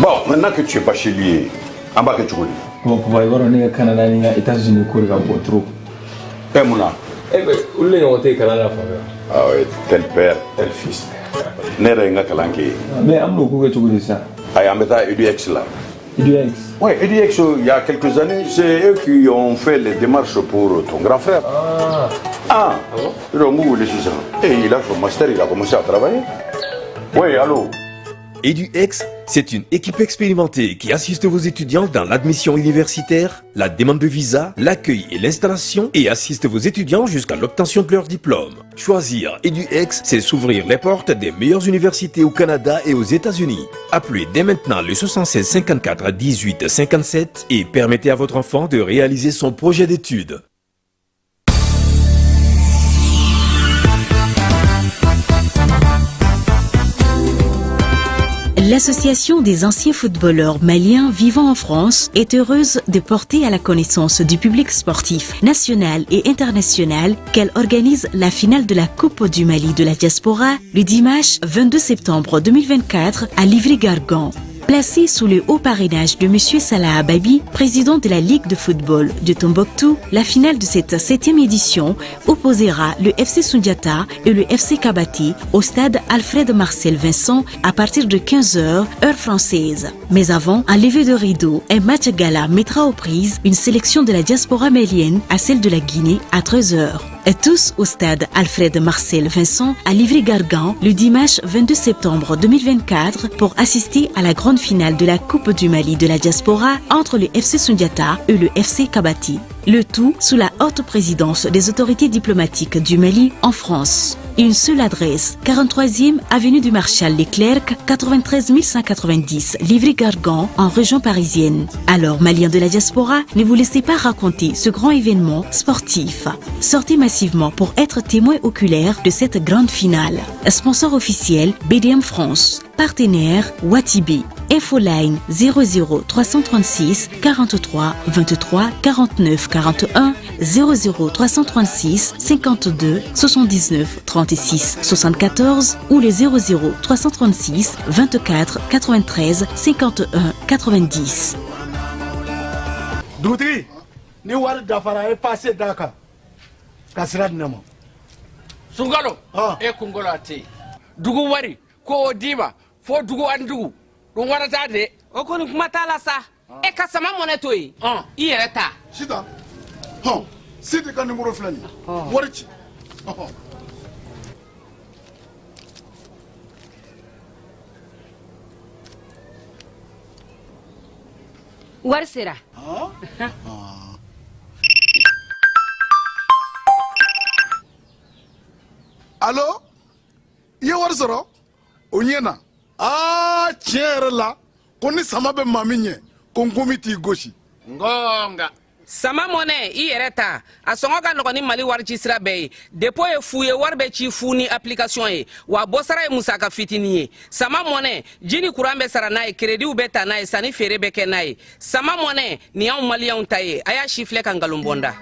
Bon, maintenant que tu es bachelier, an b'a kɛ cogo di? Bon papa, i b'a dɔn ne ka Canada ni n ka États-Unis ko de ka bon trop. E mun na? Eh mais olu de ɲɔgɔn tɛ yen kalan na fan fɛ. Ah ouais, tel père, tel fils. Ne yɛrɛ ye n ka kalan kɛ yen. Mais an bɛn'o ko kɛ cogo di sisan? Ayi, an bɛ taa EDX la. EDX? Oui, EDX, il y a quelques années, c'est eux qui ont fait les démarches pour ton grand frère. Ah. Ah, Ah bon? Donc, où est sisan? Et il a son master, il a commencé à travailler. Oui, allô? EduX, c'est une équipe expérimentée qui assiste vos étudiants dans l'admission universitaire, la demande de visa, l'accueil et l'installation et assiste vos étudiants jusqu'à l'obtention de leur diplôme. Choisir EduX, c'est s'ouvrir les portes des meilleures universités au Canada et aux États-Unis. Appelez dès maintenant le 76 54 18 57 et permettez à votre enfant de réaliser son projet d'études. L'Association des anciens footballeurs maliens vivant en France est heureuse de porter à la connaissance du public sportif national et international qu'elle organise la finale de la Coupe du Mali de la diaspora le dimanche 22 septembre 2024 à Livry-Gargan. Placée sous le haut parrainage de M. Salah Ababi, président de la Ligue de football de Tombouctou, la finale de cette 7e édition opposera le FC Sundiata et le FC Kabati au stade Alfred Marcel Vincent à partir de 15h, heure française. Mais avant, un lever de rideau, un match gala mettra aux prises une sélection de la diaspora malienne à celle de la Guinée à 13h. Et tous au stade Alfred Marcel Vincent à Livry-Gargan le dimanche 22 septembre 2024 pour assister à la grande finale de la Coupe du Mali de la diaspora entre le FC Sundiata et le FC Kabati. Le tout sous la haute présidence des autorités diplomatiques du Mali en France. Une seule adresse, 43e avenue du Marshal Leclerc, 93 190, Livry-Gargan, en région parisienne. Alors, Maliens de la diaspora, ne vous laissez pas raconter ce grand événement sportif. Sortez massivement pour être témoin oculaire de cette grande finale. Sponsor officiel, BDM France. Partenaire, Watibi. Infoline 00 336 43 23 49 41 00 336 52 79 36 74 ou le 00 336 24 93 51 90. Dugutigi, ni wari dafara, e passe d'a kan ka sira di ne ma. Sunkalo, e kunkolo a tɛ yen. Dugu wari ko o d'i ma fo dugu ani dugu ɗum warata de. O kɔni kuma t'a la sa. E ka sama mɔnɛ to yen, i yɛrɛ ta. Sitan, hɔn, Sidi ka nimoro filɛ nin ye, wari ci. Wari sera. Alo, i ye wari sɔrɔ o ɲɛ na. Aa, tiɲɛ yɛrɛ la, ko ni sama bɛ maa min ɲɛ, ko nkomi t'i gosi. Ngonga. Sama mɔnɛ, i yɛrɛ ta, a sɔngɔ ka nɔgɔn ni Mali wari ci sira bɛɛ ye. Dépôt ye fu ye, wari bɛ ci fu ni application ye, wa bɔsara ye musaka fitinin ye. Sama mɔnɛ, ji ni kuran bɛ sara n'a ye, créditw bɛ ta n'a ye, sanni feere bɛ kɛ n'a ye. Sama mɔnɛ nin y'anw maliyɛnw ta ye. A y'a si filɛ ka nkalon bɔ n da.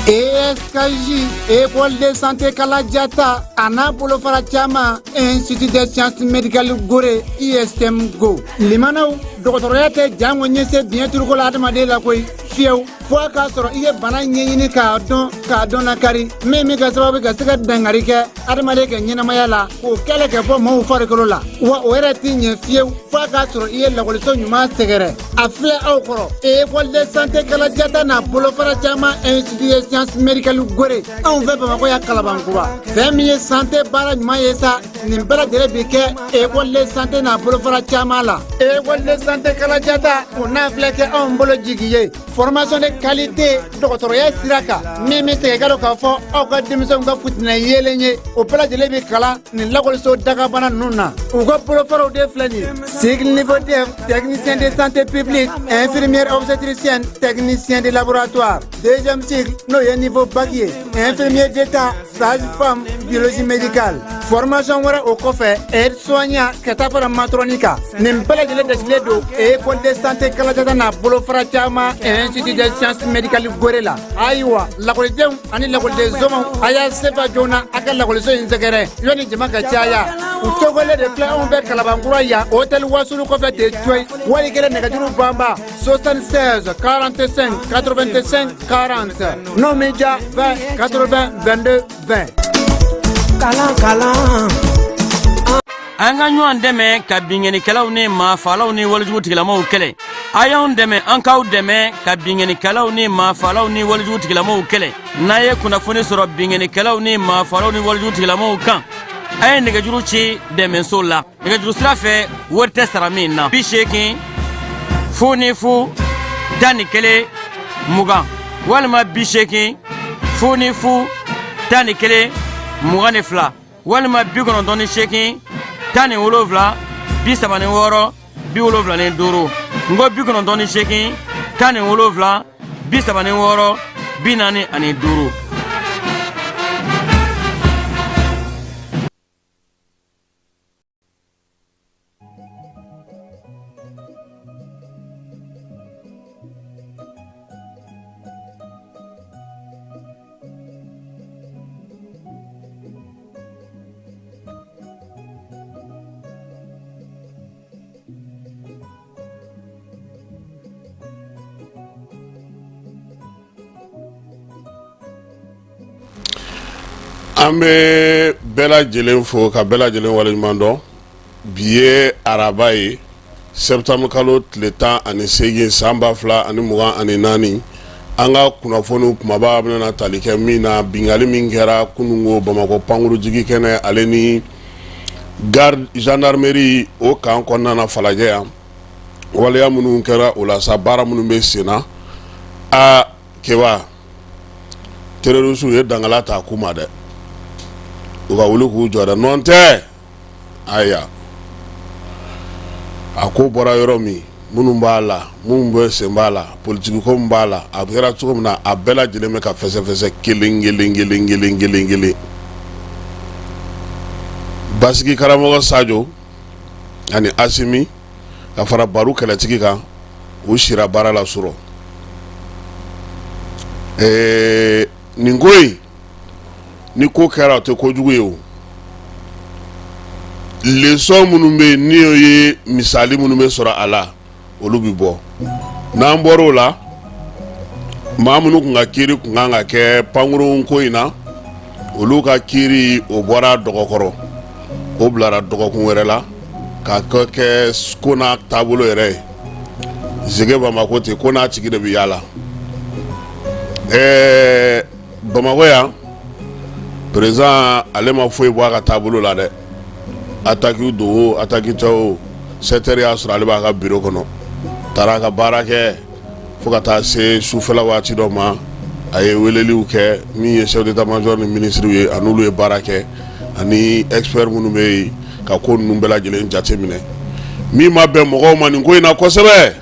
ESKJ, École de santé Kaladiata, a n'a bolofara caman, Institut des sciences médicales Gore, ISM Go. Limanaw, dɔgɔtɔrɔya tɛ jango ɲɛse biɲɛ turuko la adamaden la koyi, fiyewu, fo a k'a sɔrɔ i ye bana ɲɛɲini k'a dɔn, k'a dɔn lakari, min bɛ kɛ sababu ka se ka dankari kɛ adamaden ka ɲɛnamaya la, k'o kɛlɛ kɛ bɔ maaw farikolo la. Wa o yɛrɛ tɛ ɲɛ fiyewu fo a k'a sɔrɔ i ye lakɔliso ɲuman sɛgɛrɛ. A filɛ aw kɔrɔ, École de santé Kaladiata n'a bolofara caman, Institut des sciences médicales Gore, anw fɛ Bamakɔ yan Kalabankura. Fɛn min ye santé baara ɲuman ye sa, nin bɛɛ lajɛlen bi kɛ école de santé n'a bolofara caman la. École de santé Kaladiata, o n'a filɛ kɛ anw bolo jigi ye, formation de qualité dɔgɔtɔrɔya sira kan, min bɛ segin ka don k'a fɔ aw ka denmisɛnw ka futinɛ yeelen ye, o bɛɛ lajɛlen bi kalan nin lakɔliso dagabana ninnu na. U ka bolofaraw de filɛ nin ye: cycle niveau 2, technicien de santé publique, infirmière obstétricienne, technicien de laboratoire; deuxième cycle, n'o ye niveau bac ye, infirmier d'état, sage-femme, biologie médicale; Formation wɛrɛ o kɔfɛ, aide soignant ka taa fara matron kan. Nin bɛɛ lajɛlen dasilen don École de santé Kalajata n'a bolofara caman, Institut des sciences médicales Gore la. Ayiwa, lakɔlidenw ani lakɔliden somaw, a y'a sefa joona a ka lakɔliso in sɛgɛrɛ yanni jama ka caya. U tɔgɔlen de filɛ anw bɛ Kalabankura yan, hôtel Wasulu kɔfɛ ten coyi. Wali kelen nɛgɛjuru banba 76 45 85 40, n'o m'i diya 20 80 22 20. Kalan kalan. An ka ɲɔgɔn dɛmɛ ka binkannikɛlaw ni maafalaw ni walejugu tigilamaw kɛlɛ. A y'anw dɛmɛ, an k'aw dɛmɛ ka binkannikɛlaw ni maafalaw ni walejugu tigilamaw kɛlɛ. N'a ye kunnafoni sɔrɔ binkannikɛlaw ni maafalaw ni walejugu tigilamaw kan, a ye nɛgɛjuru ci dɛmɛso la nɛgɛjuru sira fɛ, wari tɛ sara min na: 80 00 11 20 walima 80 00 11 22 walima 98 17 36 75. N ko 98 17 36 45. An bɛ bɛɛ lajɛlen fo ka bɛɛ lajɛlen waleɲuman dɔn. Bi ye araba ye, septembre kalo tile 18, san 2024. An ka kunnafoni kumaba bɛna tali kɛ min na, binkanni min kɛra kununko Bamakɔ pankurujigi kɛnɛ ale ni gare gendarmerie o kan kɔnɔna na Falajɛ yan, waleya minnu kɛra o la sa, baara minnu bɛ sen na. A keba terroristew ye dangala ta k'u ma dɛ, u ka wuli k'u jɔ dɛ, nɔn tɛ. Ayiwa, a ko bɔra yɔrɔ min, minnu b'a la, minnu bɛ sen b'a la, politiki ko min b'a la, a kɛra cogo min na, a bɛɛ lajɛlen bɛ ka fɛsɛfɛsɛ kelen kelen kelen kelen kelen kelen. Basigi karamɔgɔ Sajo ani Asimi ka fara Baru kɛlɛtigi kan, u sira baara la surɔ. Nin ko in, ni ko kɛra, o tɛ kojugu ye. O leçon minnu bɛ yen, ni o ye misali minnu bɛ sɔrɔ a la, olu bɛ bɔ. N'an bɔra o la, maa minnu tun ka kiiri tun kan ka kɛ pankurun ko in na, olu ka kiiri o bɔra dɔgɔkɔrɔ, o bilara dɔgɔkun wɛrɛ la ka kɛ ko n'a taabolo yɛrɛ ye. Zege Bamakɔ ten, ko n'a tigi de bɛ yaala. Ɛɛ, Bamakɔ yan, président ale ma foyi bɔ a ka taabolo la dɛ. Attaque don o, attaque tɛ o, 7 heures y'a sɔrɔ ale b'a ka bureau kɔnɔ, taara a ka baara kɛ fo ka taa se sufɛla waati dɔ ma. A ye weleliw kɛ, min ye chef d'état major ni ministre ye, a n'olu ye baara kɛ, ani expert minnu bɛ yen ka ko ninnu bɛɛ lajɛlen jateminɛ. Min ma bɛn mɔgɔw ma nin ko in na kosɛbɛ,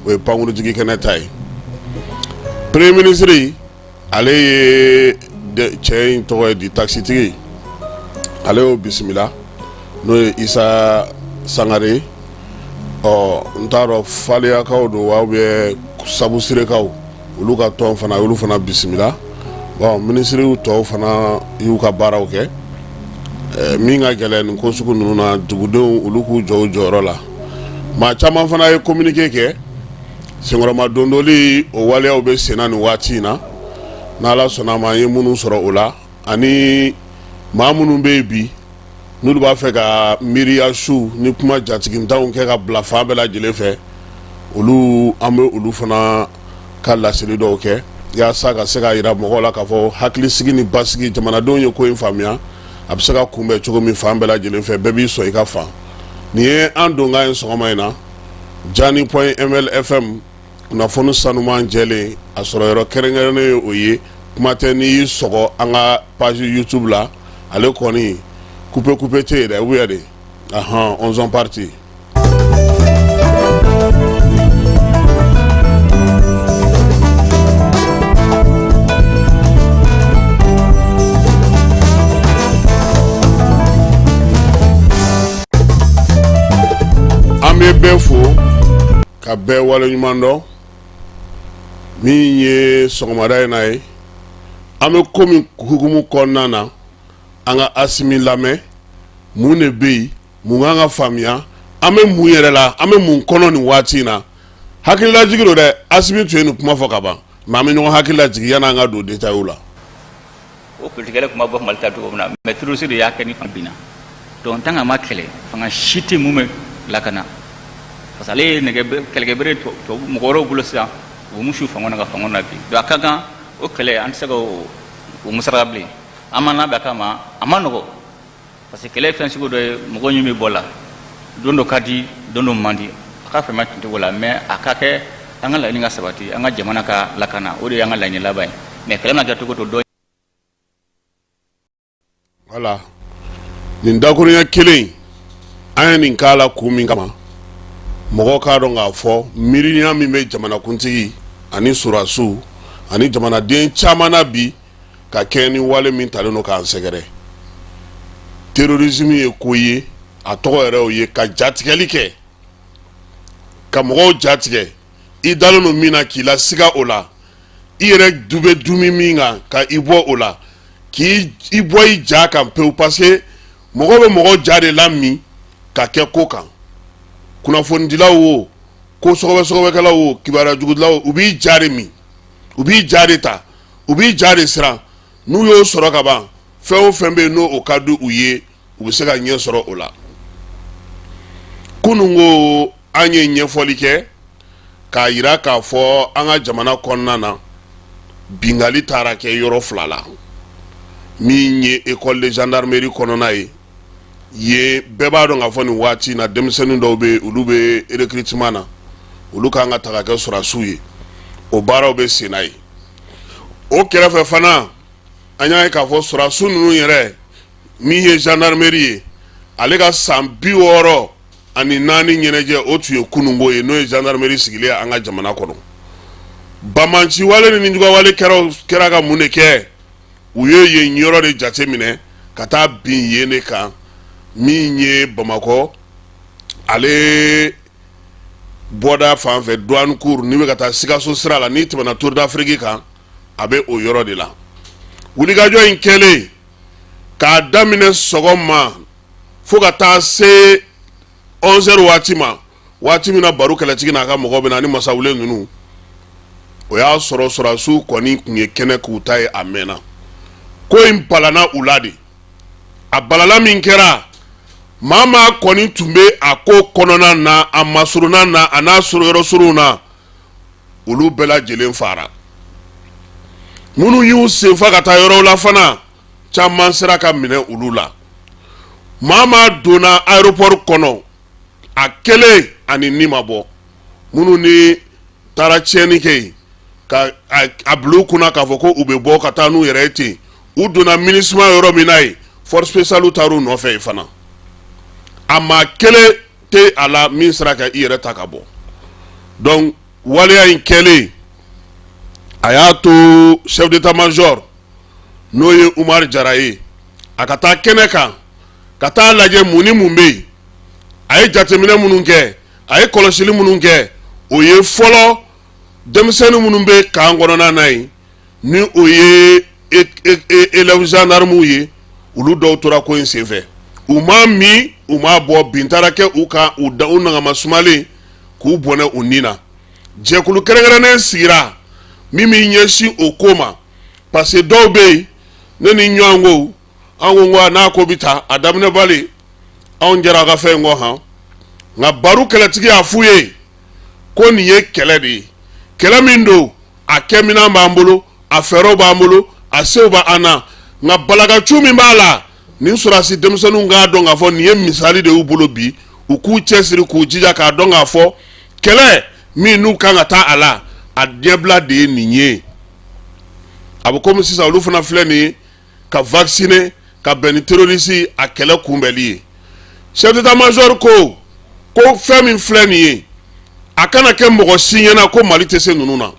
o ye pankurujigi kɛnɛ ta ye. Premier ministre ale ye cɛ in tɔgɔ ye di, takisitigi, ale y'o bisimila, n'o ye Isa Sangare. Ɔ, n t'a dɔn Faleyakaw don wa ou bien Sabusirekaw, olu ka tɔn fana, olu fana bisimila. Bon, minisiriw tɔw fana y'u ka baaraw kɛ. Min ka gɛlɛn nin ko sugu ninnu na, dugudenw olu k'u jɔ u jɔyɔrɔ la. Maa caman fana ye communiqué kɛ. Senkɔrɔma dondoli o waleyaw bɛ senna nin waati in na. N'Ala sɔnna a ma, an ye minnu sɔrɔ o la, ani maa minnu bɛ yen bi n'olu b'a fɛ ka miiriya su ni kuma jatigintanw kɛ ka bila fan bɛɛ lajɛlen fɛ, olu, an bɛ olu fana ka laseli dɔw kɛ yaasa ka se k'a jira mɔgɔw la k'a fɔ hakilisigi ni basigi, jamanadenw ye ko in faamuya, a bɛ se ka kunbɛn cogo min fan bɛɛ lajɛlen fɛ, bɛɛ b'i sɔn i ka fan. Nin ye an donkan ye sɔgɔma in na. Jani.mlfm, kunnafoni sanuman jɛlen, a sɔrɔ yɔrɔ kɛrɛnkɛrɛnnen ye o ye. Kuma tɛ n'i y'i sɔgɔ an ka page YouTube la, ale kɔni coupe coupe tɛ yen dɛ, ou bien de ahan, on est parti. bɛ bɛɛ fo ka bɛɛ waleɲuman dɔn. Min ye sɔgɔmada in na ye, an bɛ ko min hukumu kɔnɔna na, an ka Asimi lamɛn. Mun de bɛ yen? Mun kan ka faamuya? An bɛ mun yɛrɛ la? An bɛ mun kɔnɔ nin waati in na? Hakililajigi don dɛ. Asimi tun ye nin kuma fɔ ka ban, mais an bɛ ɲɔgɔn hakili lajigin yanni an ka don détail la. O politikɛlɛ tun ma bɔ Mali ta cogo min na, mais terroriste de y'a kɛ ni fanga binna. Donc tant que a ma kɛlɛ, fanga si tɛ mun bɛ lakana, parce que ale ye nɛgɛ kɛlɛkɛbere tubabu mɔgɔ wɛrɛw bolo sisan, u bɛ su fanga na ka fanga na bi. Donc a ka kan o kɛlɛ, an tɛ se ka o musaka bilen. An ma labɛn a kama, a ma nɔgɔ, parce que kɛlɛ ye fɛn sugu dɔ ye, mɔgɔ ɲin bɛ bɔ la, don dɔ ka di, don dɔ man di. A ka faamuya tun tɛ la, mais a ka kɛ an ka laɲini ka sabati, an ka jamana ka lakana, o de y'an ka laɲini laban ye. Mais kɛlɛ mana kɛ cogo to dɔ. Voilà, nin dakurunya kelen, an ye nin k'a la kun min kama, mɔgɔw k'a dɔn k'a fɔ miiriya min bɛ jamanakuntigi ani sɔrɔdasiw ani jamanaden caman na bi, ka kɛɲɛ ni wale min talen don k'an sɛgɛrɛ. Terrorisme ye ko ye, a tɔgɔ yɛrɛ o ye ka jatigɛli kɛ, ka mɔgɔw jatigɛ i dalen don min na, k'i lasiga o la, i yɛrɛ du bɛ dumi min kan, ka i bɔ o la, k'i i bɔ i ja kan pewu, parce que mɔgɔ bɛ mɔgɔ ja de lamin ka kɛ ko kan. Kunnafonidilaw o, ko sɔgɔbɛ sɔgɔbɛkɛlaw o, kibaruya jugudilaw, u b'i ja de min, u b'i ja de ta, u b'i ja de siran. N'u y'o sɔrɔ ka ban, fɛn o fɛn bɛ yen n'o o ka di u ye, u bɛ se ka ɲɛ sɔrɔ o la. Kunun ko an ye ɲɛfɔli kɛ k'a yira k'a fɔ an ka jamana kɔnɔna na, bingali taara kɛ yɔrɔ fila la. Min ye école de gendarmerie kɔnɔna ye yen, bɛɛ b'a dɔn k'a fɔ nin waati na, denmisɛnnin dɔw bɛ, olu bɛ recrutement na, olu kan ka ta ka kɛ sɔrɔdasiw ye, o baaraw bɛ sen na ye. O kɛrɛfɛ fana, an y'a ye k'a fɔ sɔrɔdasiw ninnu yɛrɛ, min ye gendarmerie ye, ale ka san 64 ɲɛnajɛ, o tun ye kununko ye, n'o ye gendarmerie sigilen ye an ka jamana kɔnɔ. Banbaanci wale ni nijuguyawale kɛra ka mun de kɛ? U ye yen yɔrɔ de jate minɛ ka taa bin yen de kan, min ye Bamakɔ ale bɔda fan fɛ, douane cour, n'i bɛ ka taa Sikaso sira la, n'i tɛmɛna Tour d'Afrique kan, a bɛ o yɔrɔ de la. Wulikajɔ in kɛlen k'a daminɛ sɔgɔma fo ka taa se 11 heures waati ma, waati min na Baru kɛlɛtigi n'a ka mɔgɔ bɛ na ni masawule ninnu, o y'a sɔrɔ sɔrɔdasiw kɔni tun ye kɛnɛ k'u ta ye a mɛnna. Ko in balana u la de. A balala min kɛra, maa maa kɔni tun bɛ a ko kɔnɔna na, a masurunna na, a n'a sɔrɔ yɔrɔ surunw na, olu bɛɛ lajɛlen fara. Minnu y'u senfa ka taa yɔrɔw la fana, caman sera ka minɛ olu la. Maa maa donna aéroport kɔnɔ, a kelen ani ni ma bɔ. Minnu ni taara tiɲɛni kɛ yen, ka a bila u kunna k'a fɔ ko u bɛ bɔ ka taa n'u yɛrɛ ye ten, u donna MINUSMA yɔrɔ min na yen, force spéciale taar'u nɔfɛ yen fana. A maa kelen tɛ a la min sera ka i yɛrɛ ta ka bɔ. Donc waleya in kɛlen, a y'a to chef d'état major, n'o ye Umaru Jara ye, a ka taa kɛnɛ kan ka taa lajɛ mun ni mun bɛ yen. A ye jateminɛ minnu kɛ, a ye kɔlɔsili minnu kɛ, o ye fɔlɔ, denmisɛnnin minnu bɛ camp kɔnɔna na yen, ni o ye élèves gendarmes ye, olu dɔw tora ko in senfɛ, u ma min, u ma bɔ, bin taara kɛ u kan, u da u nagama sumalen k'u bɔnɛ u ni na. Jɛkulu kɛrɛnkɛrɛnnen sigira min b'i ɲɛsin o ko ma, parce que dɔw bɛ yen, ne ni ɲɔgɔn ko, an ko ko n'a ko bɛ taa a daminɛ bali, anw jɛra a ka fɛn in kɔ han. Nka Baru kɛlɛtigi y'a f'u ye ko nin ye kɛlɛ de ye, kɛlɛ min don, a kɛminɛn b'an bolo, a fɛɛrɛw b'an bolo, a sew b'an na. Nka balakacu min b'a la, nin sɔrɔdasi denmisɛnninw k'a dɔn k'a fɔ nin ye misali de y'u bolo bi, u k'u cɛsiri, k'u jija k'a dɔn k'a fɔ kɛlɛ min n'u kan ka taa a la, a ɲɛbila de ye nin ye. A bɛ komi sisan olu fana filɛ nin ye ka vacciner ka bɛn ni terroriste a kɛlɛ kunbɛnli ye. Chef d'état major ko ko fɛn min filɛ nin ye, a kana kɛ mɔgɔ si ɲɛna ko Mali tɛ se ninnu na,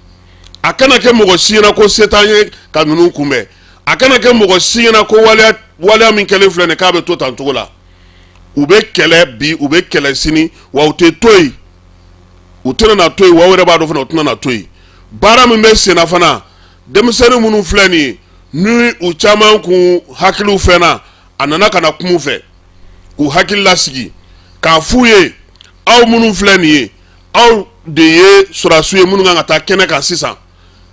a kana kɛ mɔgɔ si ɲɛna ko se t'an ye ka ninnu kunbɛn, a kana kɛ mɔgɔ si ɲɛna ko waleya waleya min kɛlen filɛ nin ye k'a bɛ to tan cogo la. U bɛ kɛlɛ bi, u bɛ kɛlɛ sini, wa u tɛ to yen, u tɛna na to yen, wa aw yɛrɛ b'a dɔn fana u tɛna na to yen. Baara min bɛ senna fana, denmisɛnnin minnu filɛ nin ye, ni u caman kun hakiliw fɛnna, a nana ka na kuma u fɛ k'u hakili lasigi, k'a f'u ye: aw minnu filɛ nin ye, aw de ye sɔrɔdasiw ye minnu kan ka taa kɛnɛ kan sisan,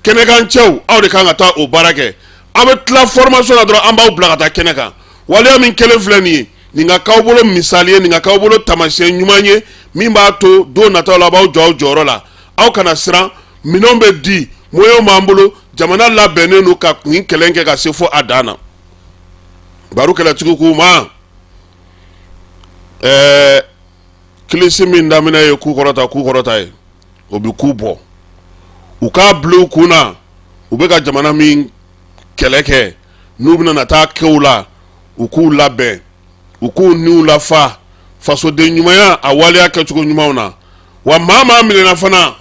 kɛnɛkan cɛw, aw de kan ka taa o baara kɛ. Aw bɛ tila formation na dɔrɔn, an b'aw bila ka taa kɛnɛ kan. Waleya min kɛlen filɛ nin ye, nin ka k'aw bolo misali ye, nin ka k'aw bolo taamasiyɛn ɲuman ye min b'a to don nataw la, a b'aw jɔ aw jɔyɔrɔ la, aw kana siran. Minɛnw bɛ di, moyens b'an bolo, jamana labɛnnen don ka nin kɛlɛ kɛ ka se fo a dan na. Baro kɛlɛtigiw k'u ma kilisi min daminɛ ye ku kɔrɔta, ku kɔrɔta ye, o bɛ ku bɔ. U k'a bila u kun na, u bɛ ka jamana min kɛlɛ kɛ, n'u bɛna na taa kɛw la, u k'u labɛn, u k'u niw lafa fasoden ɲumanya a waleya kɛcogo ɲumanw na. Wa maa maa minɛna fana,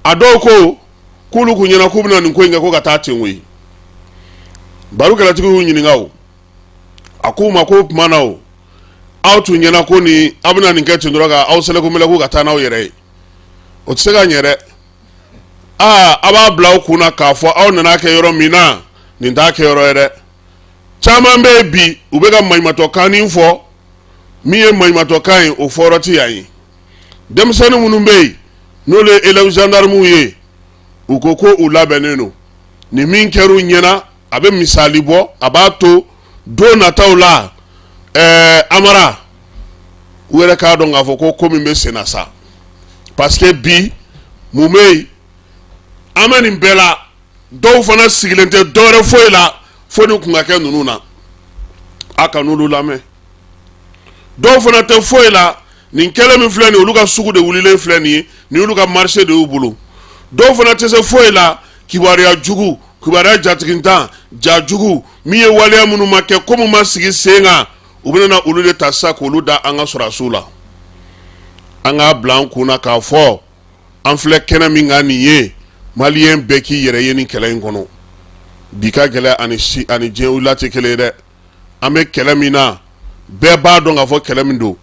a dɔw ko k'olu kun ɲɛna k'u bɛna nin ko in kɛ ko ka taa ten koyi. Baro kɛlɛtigiw y'u ɲininka, o a k'u ma ko o tuma na, o aw tun ɲɛna ko nin aw bɛna nin kɛ ten dɔrɔn ka aw sɛlɛku mɛlɛku ka taa n'aw yɛrɛ ye, o tɛ se ka ɲɛ dɛ. Aa, a b'a bila aw kun na k'a fɔ aw nana kɛ yɔrɔ min na, nin t'a kɛ yɔrɔ ye dɛ. Caman bɛ yen bi, u bɛ ka maɲumatɔkannin fɔ, min ye maɲumatɔkan ye, o fɔyɔrɔ tɛ yan ye. Denmisɛnnin minnu bɛ yen, n'olu ye élèves gendarmes ye, u ko ko u labɛnnen don. Nin min kɛra u ɲɛna, a bɛ misali bɔ, a b'a to don nataw la, Amara, u yɛrɛ k'a dɔn k'a fɔ ko ko min bɛ sen na sa, parce que bi mun bɛ yen, an bɛ nin bɛɛ la, dɔw fana sigilen tɛ dɔwɛrɛ foyi la fo nin kun ka kɛ ninnu na, a kan'olu lamɛn. Dɔw fana tɛ foyi la, nin kɛlɛ min filɛ nin, olu ka sugu de wulilen filɛ nin ye, nin y'olu ka marché de y'u bolo. Dɔw fana tɛ se foyi la, kibaruya jugu, kibaruya jatigintan, ja jugu min ye waleya minnu ma kɛ, ko min ma sigi sen kan, u bɛna na olu de ta sisan k'olu da an ka sɔrɔdasiw la. An k'a bila an kun na k'a fɔ an filɛ kɛnɛ min kan nin ye, maliyɛn bɛɛ k'i yɛrɛ ye nin kɛlɛ in kɔnɔ. Bi ka gɛlɛn ani si ani diɲɛ wulila tɛ kelen ye dɛ. An bɛ kɛlɛ min na, bɛɛ b'a dɔn k'a fɔ kɛlɛ min don,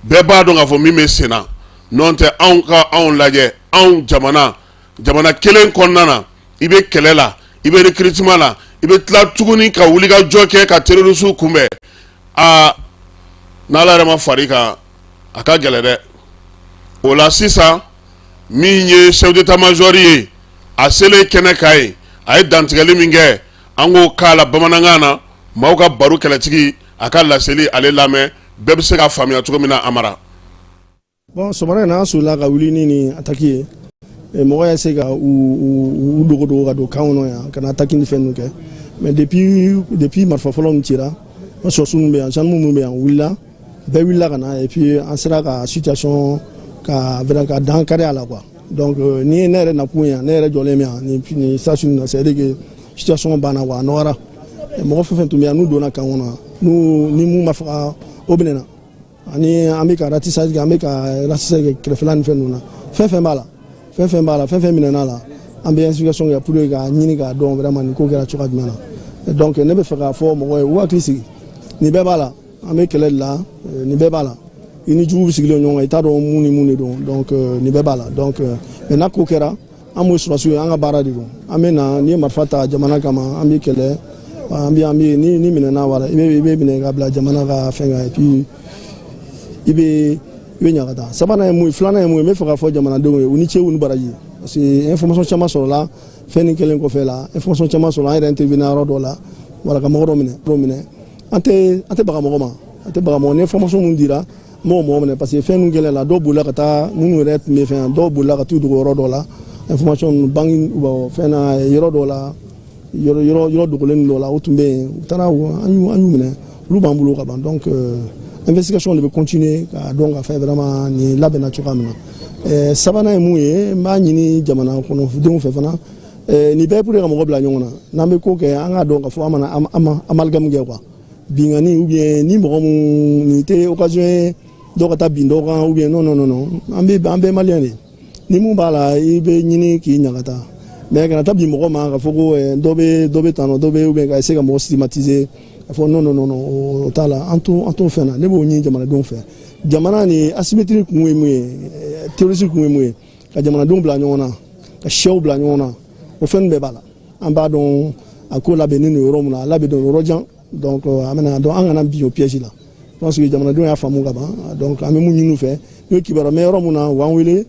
bɛɛ b'a dɔn k'a fɔ min bɛ sen na. N'o tɛ, anw ka anw lajɛ, anw jamana, jamana kelen kɔnɔna na, i bɛ kɛlɛ la, i bɛ recrutement la, i bɛ tila tuguni ka wuli ka jɔ kɛ ka terroristes kunbɛn. Aa, n'Ala yɛrɛ ma far'i kan, a ka gɛlɛn dɛ. O la sisan, min ye chef d'état major ye, a selen kɛnɛ kan ye, a ye dantigɛli min kɛ, an k'o k'a la bamanankan na. Maaw ka baro kɛlɛtigi a ka laseli, ale lamɛn, bɛɛ bɛ se ka faamuya cogo min na, Amara. Bon, sɔgɔmada in na, an solila ka wuli ni nin attaque ye. Mɔgɔ y'a se ka u dogo dogo ka don camp kɔnɔ yan ka na attaque ni fɛn ninnu kɛ. Mais depuis marifa fɔlɔ min cira, an sɔrɔdasiw minnu bɛ yan, gendarme minnu bɛ yan, u wulila, bɛɛ wulila ka na, et puis an sera ka situation ka vraiment ka dan kari a la quoi. Donc ni ye ne yɛrɛ nakun yan, ne yɛrɛ jɔlen bɛ yan nin station na, c'est à dire que situation banna quoi, a nɔgɔyara. Mɔgɔ fɛn fɛn tun bɛ yan, n'u donna camp kɔnɔ, n'u ni mun ma faga, o minɛna. Ani an bɛ ka ratissage kɛ, an bɛ ka ratissage kɛ kɛrɛfɛla ni fɛn ninnu na. Fɛn fɛn b'a la, fɛn fɛn b'a la, fɛn fɛn minɛna la, an bɛ investigation kɛ pour que k'a ɲini k'a dɔn vraiment nin ko kɛra cogoya jumɛn na. Donc ne bɛ fɛ k'a fɔ mɔgɔw ye, u hakili sigi, nin bɛɛ b'a la, an bɛ kɛlɛ de la, nin bɛɛ b'a la. I ni jugu sigilen ɲɔgɔn kan, i t'a dɔn mun ni mun de don. Donc nin bɛɛ b'a la. Donc mais n'a ko kɛra, an b'o sɔrɔdasiw ye, an ka baara de don. An bɛ na n'i ye marifa ta jamana kama, an bɛ kɛlɛ, an bɛ ni minɛna, wala i bɛ minɛ ka bila jamana ka fɛn kan, et puis i bɛ ɲagata. Sabanan ye mun ye, filanan ye mun ye, n bɛ fɛ k'a fɔ jamanadenw ye, u ni ce, u ni baraji, parce que information caman sɔrɔla fɛn nin kɛlen kɔfɛ la, information caman sɔrɔla. An yɛrɛ intervenir yɔrɔ dɔ la, wala ka mɔgɔ dɔ minɛ. An tɛ baga mɔgɔ ma, an tɛ baga mɔgɔ. Ni information mun dira, n b'o mɔgɔ minɛ, parce que fɛn ninnu kɛlen la, dɔw bolila ka taa, minnu yɛrɛ tun bɛ fɛn, dɔw bolila ka t'u dogo yɔrɔ dɔ la. Information ninnu, banque fɛn na, yɔrɔ dɔw la, yɔrɔ dogolen dɔ la, o tun bɛ yen, u taara, an y'u minɛ, olu b'an bolo ka ban. Donc investigation de bɛ continuer k'a dɔn ka fɛn vraiment nin labɛnna cogoya min na. Sabanan ye mun ye, n b'a ɲini jamana kɔnɔdenw fɛ fana, nin bɛɛ pour que ka mɔgɔ bila ɲɔgɔn na. N'an bɛ ko kɛ, an k'a dɔn k'a fɔ an mana amalgame kɛ quoi, binkani ou bien ni mɔgɔ mun, nin tɛ occasion ye dɔw ka taa bin dɔw kan ou bien. Non, non, non, non, an bɛɛ maliyɛn de. Ni mun b'a la, i bɛ ɲini k'i ɲagata, mais kana taa bin mɔgɔ ma k'a fɔ ko dɔ bɛ tan nɔ, dɔ bɛ, ou bien ka essayer ka mɔgɔ stigmatiser. A fɔ non, non, non, o t'a la, an t'o fɛn na. Ne b'o ɲini jamanadenw fɛ. Jamana ni asymétrie kun ye mun ye? Terroriste kun ye mun ye? Ka jamanadenw bila ɲɔgɔn na, ka siyaw bila ɲɔgɔn na, o fɛn bɛɛ b'a la. An b'a dɔn a ko labɛnnen don yɔrɔ min na, a labɛnnen don yɔrɔ jan. Donc an bɛna donc an kana bin o piège la. Je pense que jamanadenw y'a faamu ka ban. Donc an bɛ mun ɲini u fɛ, n'u ye kibaruya mɛn yɔrɔ mun na, u b'an wele.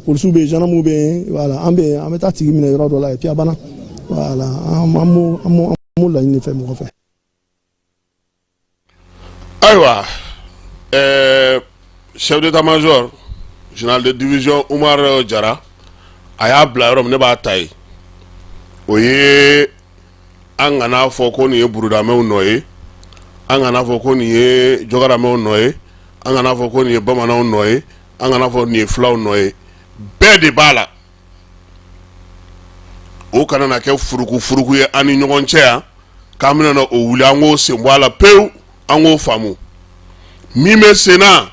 Polisiw bɛ yen, gendarmew bɛ yen, voilà, an bɛ yen, an bɛ taa tigi minɛ yɔrɔ dɔ la et puis a banna. Voilà, an b'o laɲini fɛ mɔgɔ fɛ. Ayiwa, chef d'état-major général de division Umar Jara, a y'a bila yɔrɔ min, ne b'a ta yen. O ye an kana fɔ ko nin ye burudamɛw nɔ ye, an kana fɔ ko nin ye jɔkaramɛw nɔ ye, an kana fɔ ko nin ye bamananw nɔ ye, an kana fɔ nin ye fulaw nɔ ye. Bɛɛ de b'a la. O kana na kɛ furuku furuku ye an ni ɲɔgɔn cɛ yan, k'an bɛna na o wuli. An k'o sen bɔ a la pewu, an k'o faamu. Min bɛ sen na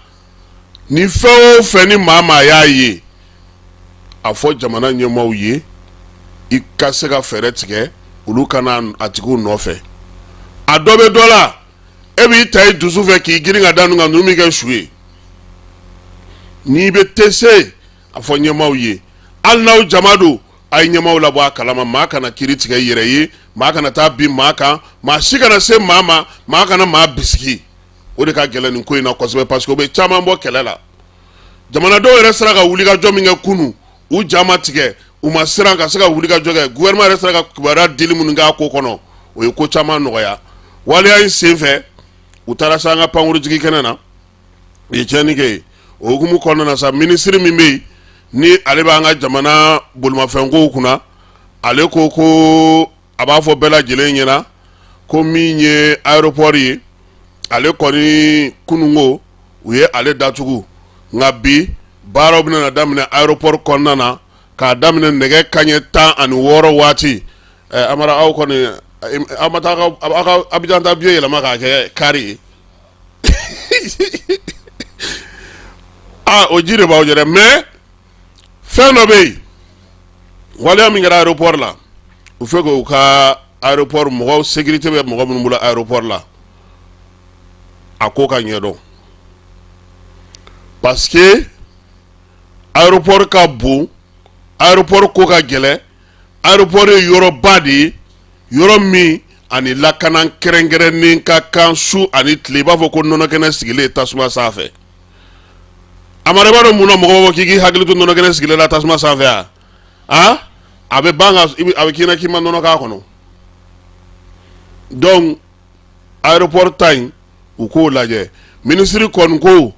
ni fɛn o fɛn, ni maa maa y'a ye, a fɔ jamana ɲɛmaaw ye, i ka se ka fɛɛrɛ tigɛ olu kana a tigiw nɔfɛ. A dɔ bɛ dɔ la, e b'i ta i dusu fɛ k'i girin ka da ninnu kan, ninnu b'i kɛ su ye. N'i bɛ tɛ se, a fɔ ɲɛmaaw ye, hali n'aw jama don, a ye ɲɛmaaw labɔ a kalama. Maa kana kiiri tigɛ i yɛrɛ ye, maa kana taa bin maa kan, maa si kana se maa ma, maa kana maa bisigi. O de ka gɛlɛn nin ko in na kosɛbɛ, parce que o bɛ caman bɔ kɛlɛ la. Jamanadenw yɛrɛ sera ka wulikajɔ min kɛ kunun, u ja ma tigɛ, u ma siran ka se ka wulikajɔ kɛ. Gouvernement yɛrɛ sera ka kibaruya dili minnu k'a ko kɔnɔ, o ye ko caman nɔgɔya. Waleya in senfɛ, u taara se an ka pankurujigi kɛnɛ na, u ye tiɲɛni kɛ yen. O hukumu kɔnɔna na sa, minisiri min bɛ yen ni ale b'an ka jamana bolimafɛnkow kunna, ale ko ko a b'a fɔ bɛɛ lajɛlen ɲɛna ko min ye aéroport ye, ale kɔni kununko u ye ale datugu, nka bi baaraw bɛna daminɛ aéroport kɔnɔna na k'a daminɛ nɛgɛ kanɲɛ 16 waati. Amara, aw kɔni aw ma taa aw ka Abijan ta billet yɛlɛma k'a kɛ car ye? Aa, o ji de b'aw jɛ. Mais fɛn dɔ bɛ yen, waleya min kɛra aéroport la, u fɛ k'u ka aéroport mɔgɔw, sécurité bɛ mɔgɔ minnu bolo aéroport la, a ko ka ɲɛdɔn, parce que aéroport ka bon, aéroport ko ka gɛlɛn. Aéroport ye yɔrɔba de ye, yɔrɔ min ani lakana kɛrɛnkɛrɛnnen ka kan su ani tile, i b'a fɔ ko nɔnɔkɛnɛ sigilen tasuma sanfɛ. Amara, i b'a dɔn mun na mɔgɔ b'a fɔ k'i k'i hakili to nɔnɔkɛnɛ sigilen la tasuma sanfɛ wa? A a bɛ ban ka a bɛ k'i na k'i ma nɔnɔ k'a kɔnɔ. Donc aéroport ta in, u k'o lajɛ. Minisiri kɔni ko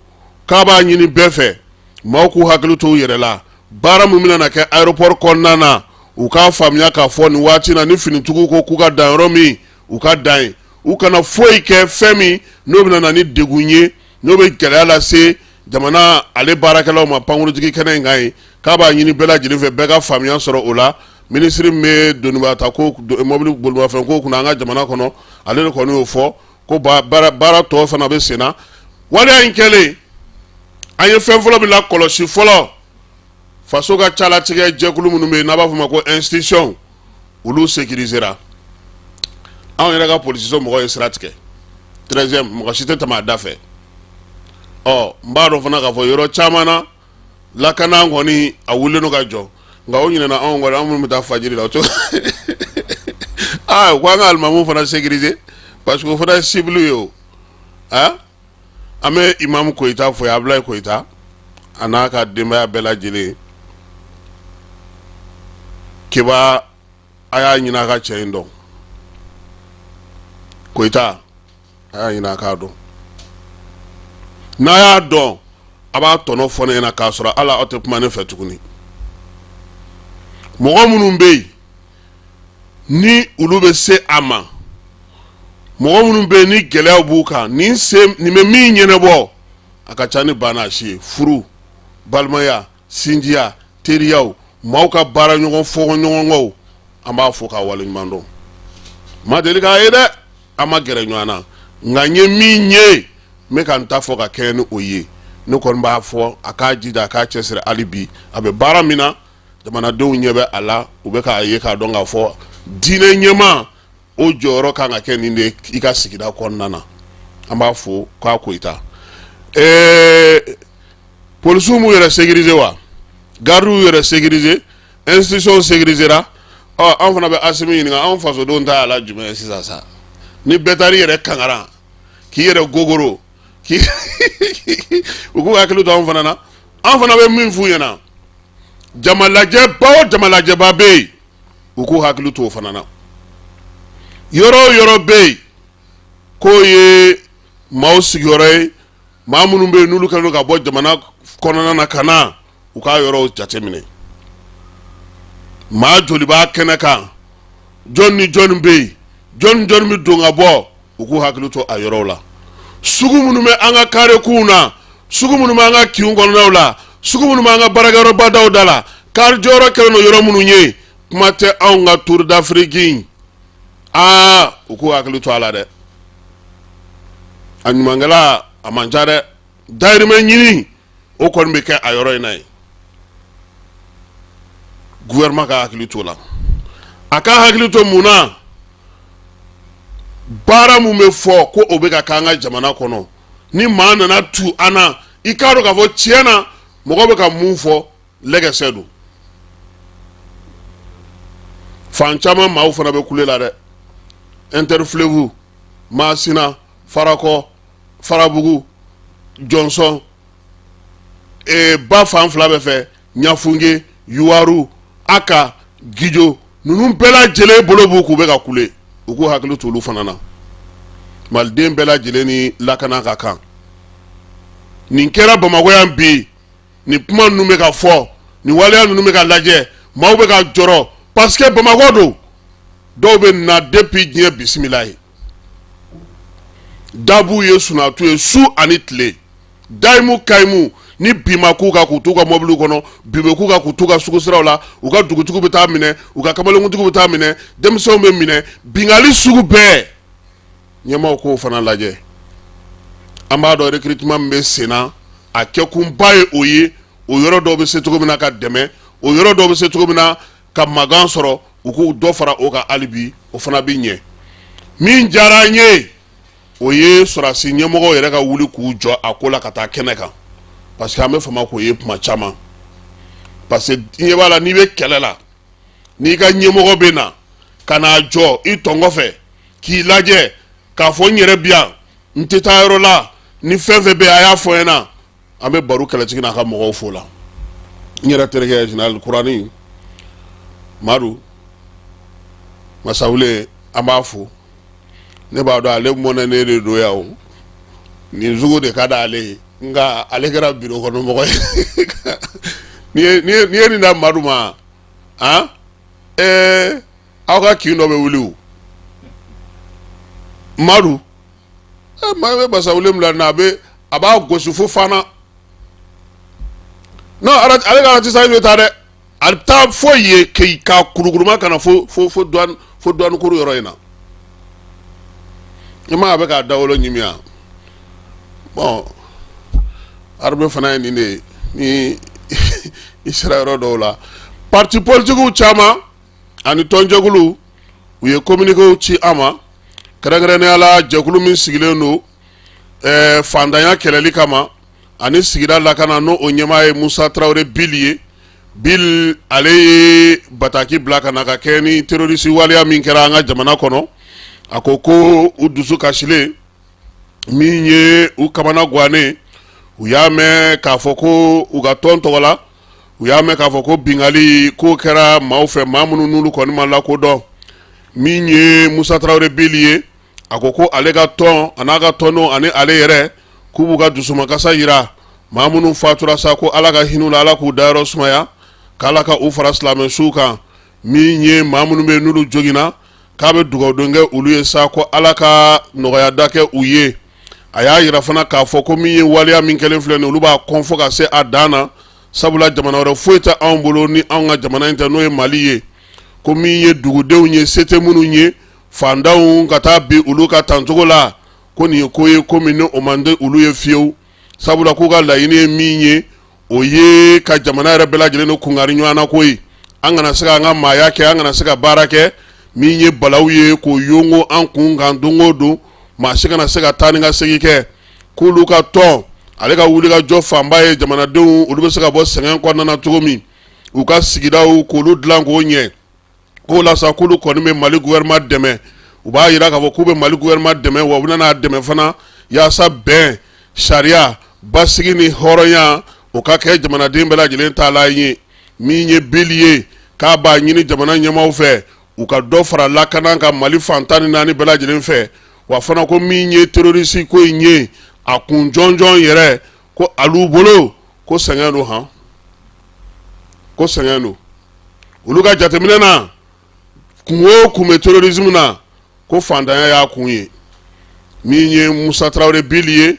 k'a b'a ɲini bɛɛ fɛ, maaw k'u hakili to u yɛrɛ la. Baara min bɛna kɛ aéroport kɔnɔna na, u k'a faamuya k'a fɔ nin waati na, ni finitigiw ko k'u ka dan yɔrɔ min, u ka dan yen. U kana foyi kɛ fɛn min n'o bɛna na ni degun ye, n'o bɛ gɛlɛya lase jamana ale baarakɛlaw ma pankurujigi kɛnɛ in kan yen. K'a b'a ɲini bɛɛ lajɛlen fɛ, bɛɛ ka faamuya sɔrɔ o la. Minisiri min bɛ donibata ko, mobili bolimafɛn ko kunna an ka jamana kɔnɔ, ale de kɔni y'o fɔ ko baara tɔ fana bɛ sen na. Waleya in kɛlen, an ye fɛn fɔlɔ min lakɔlɔsi fɔlɔ, faso ka calatigɛ jɛkulu minnu bɛ yen n'a b'a fɔ ma ko institution, olu sécurisera. Anw yɛrɛ ka polisiso mɔgɔw ye sira tigɛ 13e, mɔgɔ si tɛ tɛmɛ a da fɛ. Ɔ, n b'a dɔn fana k'a fɔ yɔrɔ caman na, lakana kɔni a wulilen don ka jɔ, nka o ɲinɛna anw kɔni, anw minnu bɛ taa fajiri la, o cogo aa, ko an ka alimamu fana sécuriser, parce que o fana ye cible ye. O aa, an bɛ imamu Koyita fo, Abulayi Koyita, a n'a ka denbaya bɛɛ lajɛlen. Keba, a y'a ɲini a ka cɛ in dɔn. Koyita, a y'a ɲini a k'a dɔn. N'a y'a dɔn, a b'a tɔnɔ fɔ ne ɲɛna, k'a sɔrɔ ala aw tɛ kuma ne fɛ tuguni. Mɔgɔ minnu bɛ yen ni olu bɛ se a ma, mɔgɔ minnu bɛ yen ni gɛlɛyaw b'u kan, nin sen nin bɛ min ɲɛnabɔ, a ka ca ni ba n'a si ye. Furu, balimaya, sinjiya, teriyaw, maaw ka baara ɲɔgɔn fɔɲɔgɔnkɔw, an b'a fɔ k'a waleɲuman dɔn. Ma deli k'a ye dɛ, an ma gɛrɛ ɲɔgɔn na, nka n ye min ye, n bɛ ka n ta fɔ ka kɛɲɛ ni o ye. Ne kɔni b'a fɔ a k'a jija, a k'a cɛsiri hali bi. A bɛ baara min na, jamanadenw ɲɛ bɛ a la, u bɛ k'a ye k'a dɔn k'a fɔ diinɛ ɲɛmaa o jɔyɔrɔ kan ka kɛ nin de ye i ka sigida kɔnɔna na. An b'a fo k'a Koyita. Ɛɛ, polisiw m'u yɛrɛ sécuriser wa? Gardiw y'u yɛrɛ sécuriser, institution sécurisera. Ɔ, an fana bɛ Asimi ɲininka, anw fasodenw ta y'a la jumɛn ye sisan sa? Ni bɛɛ taar'i yɛrɛ kangara k'i yɛrɛ gogoro k'i u k'u hakili to anw fana na. An fana bɛ min f'u ɲɛna, jamalajɛba o jamalajɛba bɛ yen, u k'u hakili to o fana na. Yɔrɔ o yɔrɔ bɛ yen k'o ye maaw sigiyɔrɔ ye, maa minnu bɛ yen n'olu kɛlen don ka bɔ jamana kɔnɔna na ka na, u k'a yɔrɔw jateminɛ. Maa joli b'a kɛnɛ kan, jɔn ni jɔn bɛ yen, jɔn ni jɔn bɛ don ka bɔ, u k'u hakili to a yɔrɔw la. Sugu minnu bɛ an ka karekunw na, sugu minnu bɛ an ka kinw kɔnɔnaw la, sugu minnu bɛ an ka baarakɛyɔrɔbadaw da la, kari jɔyɔrɔ kɛlen don yɔrɔ minnu ye, kuma tɛ anw ka Tour d'Afrique in. Aa, u k'u hakili to a la dɛ. A ɲumankɛla a man ca dɛ. Dayirimɛ ɲini o kɔni bɛ kɛ a yɔrɔ in na yen. Gouvernement ka hakili t'o la. A ka hakili to mun na? Baara mun bɛ fɔ ko o bɛ ka k'an ka jamana kɔnɔ, ni maa nana tu an na, i k'a dɔn k'a fɔ tiɲɛ na mɔgɔ bɛ ka mun fɔ lɛgɛsɛ don. Fan caman maaw fana bɛ kule la dɛ. Interfleuve, Masina, Farakɔ, Farabugu, Jɔnsɔn, ba fan fila bɛɛ fɛ, Ɲafunke, Yuwaru, Aka, Gijo, ninnu bɛɛ lajɛlen bolo b'u k'u bɛ ka kule. U k'u hakili to olu fana na. Maliden bɛɛ lajɛlen ni lakana ka kan. Nin kɛra Bamakɔ yan bi, nin kuma ninnu bɛ ka fɔ, nin waleya ninnu bɛ ka lajɛ, maaw bɛ ka jɔrɔ parce que Bamakɔ don. Dɔw bɛ na depuis diɲɛ bisimila ye, dabu ye sunatu ye su ani tile, dayimu kayimu ni bi ma k'u kan k'u t'u ka mɔbiliw kɔnɔ, bi bɛ k'u kan k'u t'u ka sugusiraw la, u ka dugutigiw bɛ taa minɛ, u ka kamalenkuntigiw bɛ taa minɛ, denmisɛnw bɛ minɛ, binkanni sugu bɛɛ. Ɲɛmaaw k'o fana lajɛ. An b'a dɔn recrutement min bɛ sen na, a kɛkunba ye o ye. O yɔrɔ dɔw bɛ se cogo min na ka dɛmɛ, o yɔrɔ dɔw bɛ se cogo min na ka magan sɔrɔ, u k'u dɔ fara o kan hali bi, o fana bɛ ɲɛ. Min diyara an ye, o ye sɔrɔdasi ɲɛmɔgɔw yɛrɛ ka wuli k'u jɔ a ko la ka taa kɛnɛ kan, parce que an bɛ fama k'o ye tuma caman. Parce que i ɲɛ b'a la, n'i bɛ kɛlɛ la, n'i ka ɲɛmɔgɔ bɛ na ka n'a jɔ i tɔn kɔfɛ k'i lajɛ k'a fɔ n yɛrɛ bi yan, n tɛ taa yɔrɔ la, ni fɛn fɛn bɛ yen a y'a fɔ n ɲɛna. An bɛ baro kɛlɛtigi n'a ka mɔgɔw fo la. N yɛrɛ terikɛ général Kurani Madu Masawule, an b'a fo. Ne b'a dɔn ale mɔnɛnen de don yan, o nin sugu de ka di ale ye, nka ale kɛra biro kɔnɔ mɔgɔ ye. N'i ye nin da Madu ma, han, ɛɛ, aw ka kin dɔ bɛ wuli o. Madu maa bɛ Masawule min na, a b'a gosi fo Fana. Non, ale ka ratissage bɛ taa dɛ, a bɛ taa fo yen ka kurukuruma ka na fo fo fo douane, fo douane kuru yɔrɔ in na. I ma a bɛ k'a dawolo ɲimi yan. Bon, armée fana ye nin de ye. Ni i sera yɔrɔ dɔw la, parti politigiw caman ani tɔnjɛkulu, u ye communiquéw ci an ma, kɛrɛnkɛrɛnnenya la jɛkulu min sigilen don fantanya kɛlɛli kama ani sigida lakana, n'o o ɲɛmaa ye Musa Tarawele Bili ye. Bill ale ye bataki bila ka na ka kɛ ni terroriste waleya min kɛra an ka jamana kɔnɔ. A ko ko u dusu kasilen min ye u kamana gannen, u y'a mɛn k'a fɔ ko u ka tɔn tɔgɔ la, u y'a mɛn k'a fɔ ko binkanni ko kɛra maaw fɛ, maa minnu n'olu kɔni ma lakodɔn. Min ye Musa Tarawele Bili ye, a ko ko ale ka tɔn a n'a ka tɔndenw ani ale yɛrɛ, k'u b'u ka dusumakasa yira maa minnu fatura sa, ko Ala ka hinɛ u la, Ala k'u dayɔrɔ sumaya, k'Ala ka u fara silamɛ suw kan. Min ye maa minnu bɛ n'olu joginna, k'a bɛ dugawudon kɛ olu ye sa, ko Ala ka nɔgɔya da kɛ u ye. A y'a yira fana k'a fɔ ko min ye waleya min kɛlen filɛ nin, olu b'a kɔn fo ka se a dan na, sabula jamana wɛrɛ foyi tɛ anw bolo ni anw ka jamana in tɛ, n'o ye Mali ye. Ko min ye dugudenw ye, se tɛ minnu ye, fantanw ka taa bin olu ka tancogo la, ko nin ye ko ye ko min ni o man di olu ye fiyewu, sabula k'u ka laɲini ye min ye, o ye ka jamana yɛrɛ bɛɛ lajɛlen ni kungari ɲɔgɔn na ko ye, an kana se k'an ka maaya kɛ, an kana se ka baara kɛ. Min ye balawu ye k'o yongo an kun kan don o don, maa si kana se ka taa ni ka segin kɛ. K'olu ka tɔn ale ka wulikajɔ fanba ye jamanadenw olu bɛ se ka bɔ sɛgɛn kɔnɔna na cogo min, u ka sigidaw k'olu dilan k'o ɲɛ. K'o la sa, k'olu kɔni bɛ Mali gouvernement dɛmɛ. U b'a jira k'a fɔ k'u bɛ Mali gouvernement dɛmɛ, wa u bɛna n'a dɛmɛ fana yaasa bɛn, sariya, basigi ni hɔrɔnya o ka kɛ jamanaden bɛɛ lajɛlen taalan ye. Min ye Bill ye, k'a b'a ɲini jamana ɲɛmaaw fɛ u ka dɔ fara lakana kan Mali fan 14 bɛɛ lajɛlen fɛ. Wa fana ko min ye terroriste ko in ye, a kun jɔnjɔn yɛrɛ, ko alu bolo ko sɛgɛn don, han, ko sɛgɛn don. Olu ka jateminɛ na, kun o kun bɛ terrorisme na, ko fantanya y'a kun ye. Min ye Musa Tarawele Bill ye,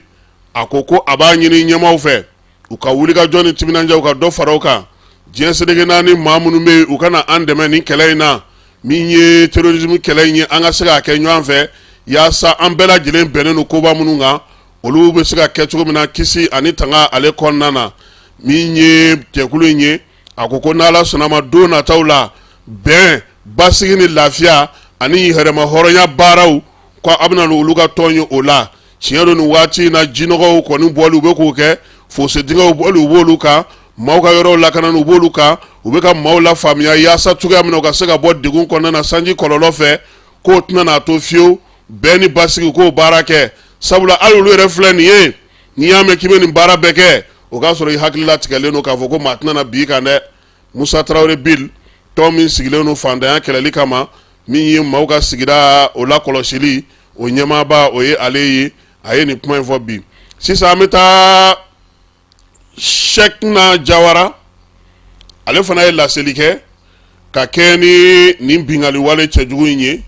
a ko ko a b'a ɲini ɲɛmaaw fɛ u ka wulikajɔ ni timinandiya, u ka dɔ fara o kan. Diɲɛ seleke naani maa minnu bɛ yen, u ka na an dɛmɛ nin kɛlɛ in na, min ye terrorisme kɛlɛ in ye, an ka se k'a kɛ ɲɔgɔn fɛ yaasa an bɛɛ lajɛlen bɛnnen don koba minnu kan, olu bɛ se ka kɛ cogo min na kisi ani tanga ale kɔnɔna na. Min ye jɛkulu in ye, a ko ko n'Ala sɔnna ma, don nataw la, bɛn, basigi ni lafiya ani yɛrɛma hɔrɔnya baaraw, ko a bɛna olu ka tɔn ye o la. Tiɲɛ don, nin waati in na, jinɔgɔw kɔni bɔli u bɛ k'o kɛ, fosse dingɛw bɔli u b'olu kan, maaw ka yɔrɔw lakanani u b'olu kan, u bɛ ka maaw lafaamuya yaasa cogoya min na u ka se ka bɔ degun kɔnɔna na sanji kɔlɔlɔ fɛ. K'o tɛna n'a to fiyewu bɛn ni basigi k'o baara kɛ, sabula hali olu yɛrɛ filɛ nin ye, n'i y'a mɛn k'i bɛ nin baara bɛɛ kɛ, o k'a sɔrɔ i hakili latigɛlen don k'a fɔ ko maa tɛna na bin i kan dɛ. Musa Tarawele Bill, tɔn min sigilen don fantanya kɛlɛli kama, min ye maaw ka sigida o lakɔlɔsili o ɲɛmaaba, o ye ale ye, a ye nin kuma in fɔ bi. Sisan an bɛ taa Cheickna Jawara, ale fana ye laseli kɛ ka kɛ ni nin binkanni wale cɛjugu in ye.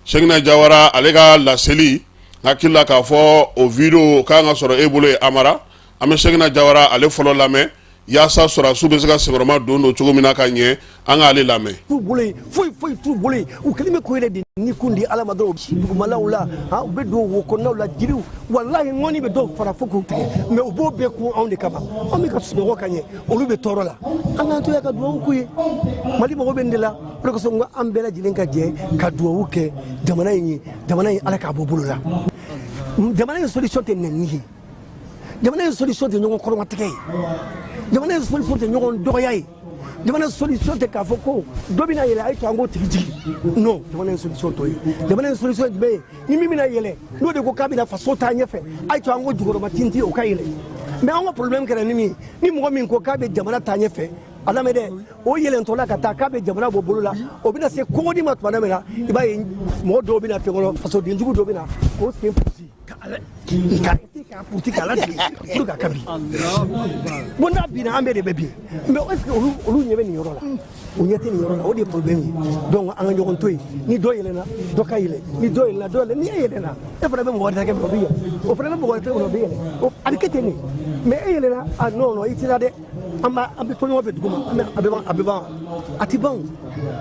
Cheickna Jawara ale ka laseli, hakili la k'a fɔ o video kan ka sɔrɔ e bolo ye. Amara, an bɛ Cheickna Jawara ale fɔlɔ lamɛn yaasa sɔrɔdasiw bɛ se ka senkɔrɔma don don cogo min na ka ɲɛ. An k'ale lamɛn. T'u bolo yen, foyi foyi t'u bolo yen. U kɛlen bɛ k'u yɛrɛ de ni kun di Ala ma dɔrɔn. Dugumalaw la han, u bɛ don wo kɔnɔnaw la, jiriw, walahi ŋɔni bɛ dɔw fara fo k'u tigɛ, mais u b'o bɛɛ kun anw de kama. Anw bɛ ka sunɔgɔ ka ɲɛ, olu bɛ tɔɔrɔ la. An k'an to yan ka dugawu k'u ye. Mali mago bɛ nin de la. O de kosɔn n ko an bɛɛ lajɛlen ka jɛ ka dugawu kɛ jamana in ye. Jamana in, Ala k'a bɔ bolo la. Jamana in solution tɛ nɛni ye, jamana in solution tɛ ɲɔgɔn kɔrɔmatigɛ ye, jamana in solution tɛ ɲɔgɔn dɔgɔya ye, jamana solution tɛ k'a fɔ ko dɔ bɛna yɛlɛ, a ye to an k'o tigi jigin. Non, jamana in solution t'o ye. Jamana in solution ye jumɛn ye? Ni min bɛna yɛlɛ, n'o de ko k'a bɛna faso taa ɲɛfɛ, a ye to an k'o jukɔrɔma tintin, o ka yɛlɛ. Mais an ka problème kɛra ni min ye, ni mɔgɔ min ko k'a bɛ jamana taa ɲɛfɛ, a lamɛn dɛ, o yɛlɛntɔla ka taa k'a bɛ jamana bɔ bolo la, o bɛna se kɔngɔdi ma tuma min na, i b'a ye mɔgɔ dɔw bɛna fɛn kɔnɔ, fasodenjugu dɔw bɛna k'o sen puruti k'a puruti k'a lajigin pour que a ka bin. Bon, n'a binna, an bɛɛ de bɛ bin. Mais est ce que olu ɲɛ bɛ nin yɔrɔ la? U ɲɛ tɛ nin yɔrɔ la. O de ye problème ye. Donc an ka ɲɔgɔn to yen. Ni dɔ yɛlɛnna, dɔ ka yɛlɛ. Ni dɔ yɛlɛnna, dɔ yɛlɛ. Ni e yɛlɛnna, e fana bɛ mɔgɔ wɛrɛ kɛ, o bɛ yɛlɛ, o fana bɛ mɔgɔ wɛrɛ kɛ, o bɛ yɛlɛ, a bɛ kɛ ten de. Mais e yɛlɛnna, ah non non, i tɛ taa dɛ, an b'a an bɛ to ɲɔgɔn fɛ dugu ma, an bɛ a bɛ ban, a bɛ ban, a tɛ ban o.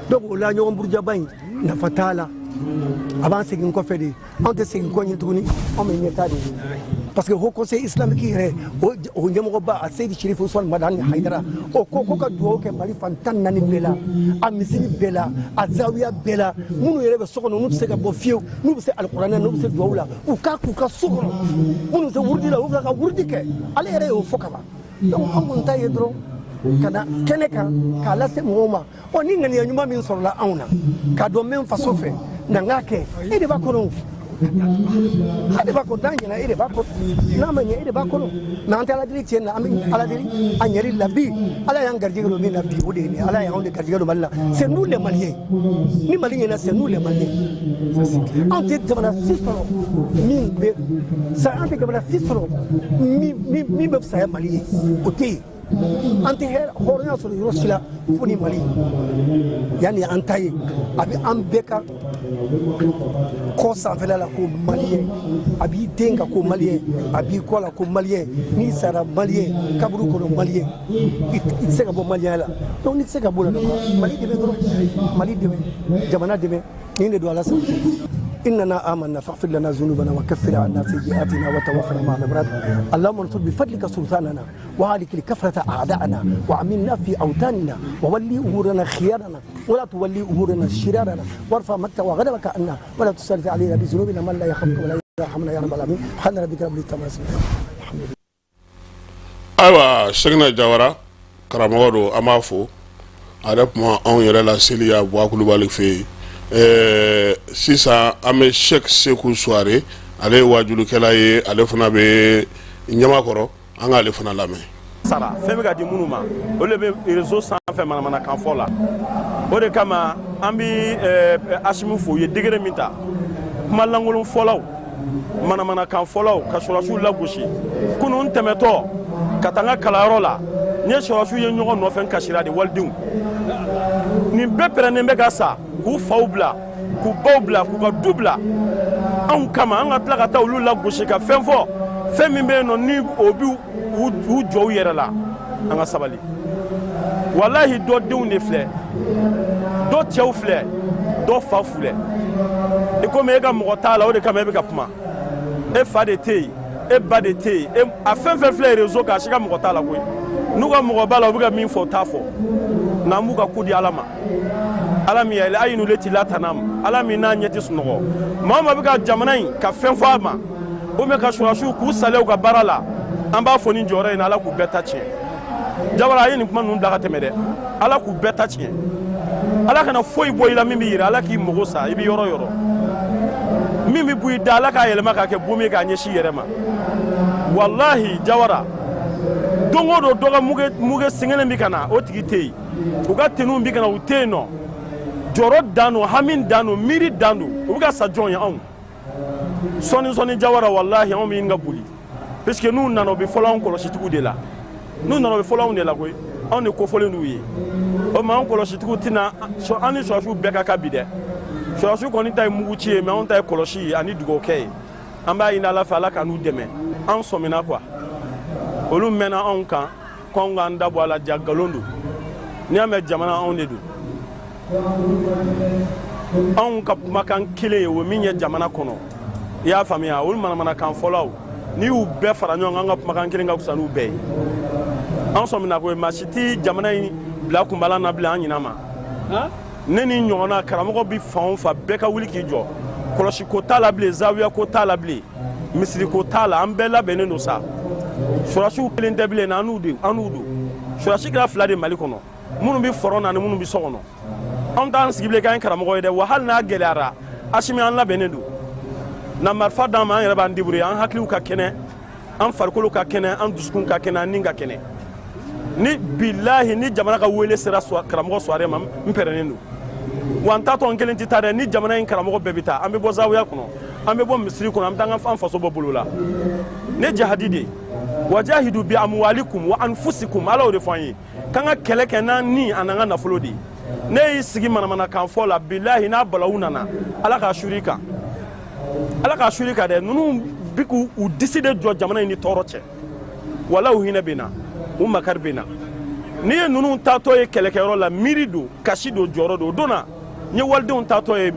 Donc o la, ɲɔgɔn burujaba in nafa t'a la, a b'an segin kɔfɛ de. Anw tɛ segin kɔ ɲini tuguni, anw bɛ ɲɛtaa de ɲini, parce que haut conseil islamique yɛrɛ, o ɲɛmɔgɔba a Seyidi Sherif Usman Madani Hayidara, o ko ko ka dugawu kɛ Mali fan 14 bɛɛ la, a misiri bɛɛ la, a zawiya bɛɛ la. Minnu yɛrɛ bɛ so kɔnɔ, n'u tɛ se ka bɔ fiyewu, n'u bɛ se alikuranɛ, n'u bɛ se dugawu la, u k'a k'u ka so kɔnɔ. Minnu bɛ se wurudi la, u bɛ ka wurudi kɛ. Ale yɛrɛ y'o fɔ ka ban. Donc an kɔni ta ye dɔrɔn ka na kɛnɛ kan k'a lase mɔgɔw ma. Ɔ, ni ŋaniya ɲuman min sɔrɔla anw na k'a dɔn min faso fɛ na, n k'a kɛ, e de b'a kɔnɔ, e de b'a kɔnɔ. N'a ɲɛna, e de b'a kɔnɔ. N'a ma ɲɛ, e de b'a kɔnɔ. Mais an tɛ Ala deli tiɲɛ na, an bɛ Ala deli a ɲɛli la. Bi, Ala y'an garijɛgɛ don min na bi, o de ye nin ye. Ala y'anw de garijɛgɛ don Mali la. C'est nous les Maliens. Ni Mali ɲɛna, c'est nous les Maliens. Anw tɛ jamana si sɔrɔ min bɛ sa, an tɛ jamana si sɔrɔ min bɛ fisaya Mali ye, o tɛ yen. An tɛ hɛrɛ hɔrɔnya sɔrɔ yɔrɔ si la fo ni Mali. Yanni an ta ye, a bɛ an bɛɛ ka kɔ sanfɛla la ko malien, a b'i den kan ko malien, a b'i kɔ la ko malien, n'i sara malien, kaburu kɔnɔ malien, i tɛ se ka bɔ malienya la. Donc n'i tɛ se ka bɔ o la, Mali dɛmɛ dɔrɔn, Mali dɛmɛ, jamana dɛmɛ, nin de don. Ala sago. إننا آمنا فاغفر لنا ذنوبنا وكفر عنا سيئاتنا وتوفنا مع الأبرار. اللهم انصر بفضلك سلطاننا وهلك الكفرة أعداءنا وعملنا في أوطاننا وولي أمورنا خيارنا ولا تولي أمورنا شرارنا وارفع مكة وغضبك عنا ولا تسلط علينا بذنوبنا من لا يخافك ولا يرحمنا يا رب العالمين. سبحان ربك رب العزة عما يصفون. الحمد لله. Ayiwa, Sɛkinɛ Jawara, karamɔgɔ don, an b'a fo. A yɛrɛ kuma anw yɛrɛ la seli ya Buwa Kulubali fɛ yen. Sisan an bɛ Sɛki Seku Suware, ale ye wajulikɛla ye, ale fana bɛ Ɲamakɔrɔ, an k'ale fana lamɛn. Sara fɛn bɛ ka di minnu ma, olu de bɛ réseau sanfɛ manamanakan fɔ la. O de kama an bɛ Asimi fo, u ye degré min ta, kuma lankolon fɔlaw, manamanakan fɔlaw, ka sɔrɔsiw lagosi. Kunun n tɛmɛtɔ ka taa n ka kalanyɔrɔ la, n ye sɔrɔsiw ye ɲɔgɔn nɔfɛ, n kasira de. Walidenw nin bɛɛ pɛrɛnnen bɛ ka sa k'u faw bila, k'u baw bila, k'u ka du bila anw kama. An ka tila ka taa olu lagosi ka fɛn fɔ, fɛn min bɛ yen nɔ ni o bɛ u jɔ u yɛrɛ la. An ka sabali. Walahi, dɔ denw de filɛ, dɔ cɛw filɛ, dɔ fa filɛ. I komi e ka mɔgɔ t'a la, o de kama e bɛ ka kuma. E fa de tɛ yen, e ba de tɛ yen. A fɛn fɛn filɛ réseau kan, a si ka mɔgɔ t'a la koyi. N'u ka mɔgɔ b'a la, u bɛ ka min fɔ, u t'a fɔ. Nka an b'u ka ko di Ala ma, Ala min yɛlɛ ayinu le ti la tanam, Ala min n'a ɲɛ tɛ sunɔgɔ. Maa o maa bɛ ka jamana in ka fɛn fɔ a ma, ou bien ka sɔrɔdasiw k'u saliya u ka baara la, an b'a fɔ ni jɔyɔrɔ in na, Ala k'u bɛɛ ta tiɲɛ. Jawara, a ye nin kuma ninnu bila ka tɛmɛ dɛ. Ala k'u bɛɛ ta tiɲɛ. Ala kana foyi bɔ i la min bɛ yira. Ala k'i mago sa i bɛ yɔrɔ yɔrɔ. Min bɛ bɔ i da, Ala k'a yɛlɛma k'a kɛ bon ye k'a ɲɛsin i yɛrɛ ma. Walahi Jawara, don o don dɔ ka muge sen kelen bɛ ka na, o tigi tɛ yen. U ka tenuw bɛ ka na, u tɛ yen nɔ. Jɔrɔ dan don, hami dan don, miiri dan don. U bɛ ka sa jɔn ye? Anw sɔɔni sɔɔni Jawara, walahi, anw bɛ ɲini ka boli, puisque n'u nana, u bɛ fɔlɔ anw kɔlɔsitigiw de la. N'u nana, u bɛ fɔlɔ anw de la koyi. Anw de kofɔlen d'u ye. O tuma, anw kɔlɔsitigiw tɛna an ni sɔrɔdasiw bɛɛ ka kan bi dɛ. Sɔrɔdasiw kɔni ta ye muguci ye, mais anw ta ye kɔlɔsi ye ani dugawukɛ ye. An b'a ɲini Ala fɛ, Ala ka n'u dɛmɛ. An sɔmina quoi, olu mɛnna anw kan ko anw k'an da bɔ a la. Ja nkalon don. N'i y'a mɛn jamana, anw de don. Anw ka kumakan kelen ye o min ye jamana kɔnɔ, i y'a faamuya? Olu manamanakan fɔlaw, n'i y'u bɛɛ fara ɲɔgɔn kan, an ka kumakan kelen ka fisa n'u bɛɛ ye. An sɔmina ko maa si tɛ jamana in bila kunbala na bilen. An ɲinɛ ma. Ne ni ɲɔgɔnna karamɔgɔ bɛ fan o fan, bɛɛ ka wuli k'i jɔ. Kɔlɔsi ko t'a la bilen, zawiya ko t'a la bilen, misiri ko t'a la. An bɛɛ labɛnnen don sa. Sɔrɔdasiw kelen tɛ bilen, an n'u de, an n'u don. Sɔrɔdasi kɛra fila de Mali kɔnɔ, minnu bɛ front na ani minnu bɛ so kɔnɔ. Anw t'an sigi bilen k'an ye karamɔgɔ ye dɛ. Wa hali n'a gɛlɛyara, Asimi, an labɛnnen don. Na marifa d'an ma, an yɛrɛ b'an débrouiller. An hakiliw ka kɛnɛ, an farikolo ka kɛnɛ, an dusukun ka kɛnɛ, an ni ka kɛnɛ. Ni bilahi, ni jamana ka wele sera karamɔgɔ Suware ma, n pɛrɛnnen don. Wa n taatɔ, n kelen tɛ taa dɛ. Ni jamana in karamɔgɔ bɛɛ bɛ taa. An bɛ bɔ zawiya kɔnɔ, an bɛ bɔ misiri kɔnɔ, an bɛ taa an faso bɔ bolo la. Ne jahadi de, wajahidu bi amuwalikum wa anfusikum, Ala y'o de fɔ an ye, k'an ka kɛlɛ kɛ n'an ni a n'an ka nafolo de ye. Ne y'i sigi manamanakan fɔ la, bilahi, n'a balawu nana, Ala k'a suri kan, Ala k'a suri kan dɛ. Ninnu bi k'u disi de jɔ jamana in ni tɔɔrɔ cɛ. Wala u hinɛ bɛ na, u makari bɛ na. N'i ye ninnu taatɔ ye kɛlɛkɛyɔrɔ la, miiri don, kasi don, jɔrɔ don. O don na, n ye walidenw taatɔ ye,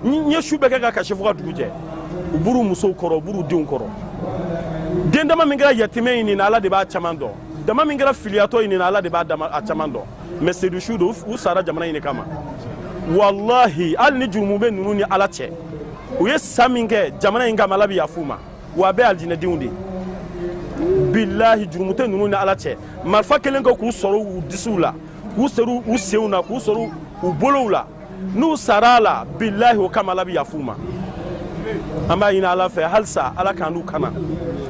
n ye su bɛɛ kɛ ka kasi fo ka dugu jɛ. U b'u musow kɔrɔ, u b'u denw kɔrɔ. Den dama min kɛra yatimɛ ye nin na, Ala de b'a caman dɔn. Dama min kɛra filiyatɔ ye nin na, Ala de b'a dama a caman dɔn. Mais sedusu don, u sara jamana in de kama. Walahi, hali ni jurumu bɛ ninnu ni Ala cɛ, u ye sa min kɛ jamana in kama, Ala bɛ yafa u ma. Wa a bɛɛ alijinɛdenw de ye. Bilahi, jurumu tɛ ninnu ni Ala cɛ. Marifa kelen kɛ k'u sɔrɔ u disiw la, k'u sɔrɔ u senw na, k'u sɔrɔ u bolow la, n'u sara a la, bilahi, o kama Ala bɛ yafa u ma. An b'a ɲini Ala fɛ halisa, Ala k'an n'u kana,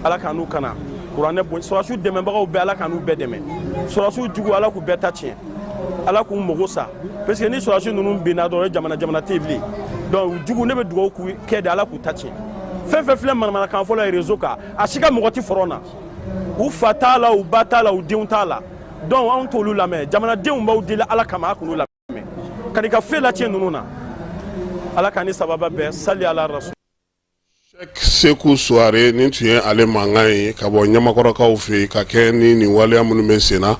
Ala k'an n'u kana. Kuranɛ bon, sɔrɔdasiw dɛmɛbagaw bɛɛ, Ala k'an n'u bɛɛ dɛmɛ. Sɔrɔdasiw jugu, Ala k'u bɛɛ ta tiɲɛ, Ala k'u mago sa, parce que ni sɔrɔdasi ninnu binna dɔrɔn, o ye jamana jamana tɛ yen bilen. Donc u jugu, ne bɛ dugawu k'u kɛ de, Ala k'u ta tiɲɛ. Fɛn fɛn filɛ manamanakan fɔlɔ ye réseau kan, a si ka mɔgɔ tɛ front na. U fa t'a la, u ba t'a la, u denw t'a la. Donc anw t'olu lamɛn. Jamanadenw b'aw deli Ala kama, a k'olu lamɛn, ka n'i ka foyi latiɲɛ ninnu na. Ala k'an ni sababa bɛɛ. Sali ala rasul. Seku Suware nin tun ye ale mankan ye ka bɔ ɲamakɔrɔkaw fɛ yen ka kɛ ni nin waleya minnu bɛ sen na.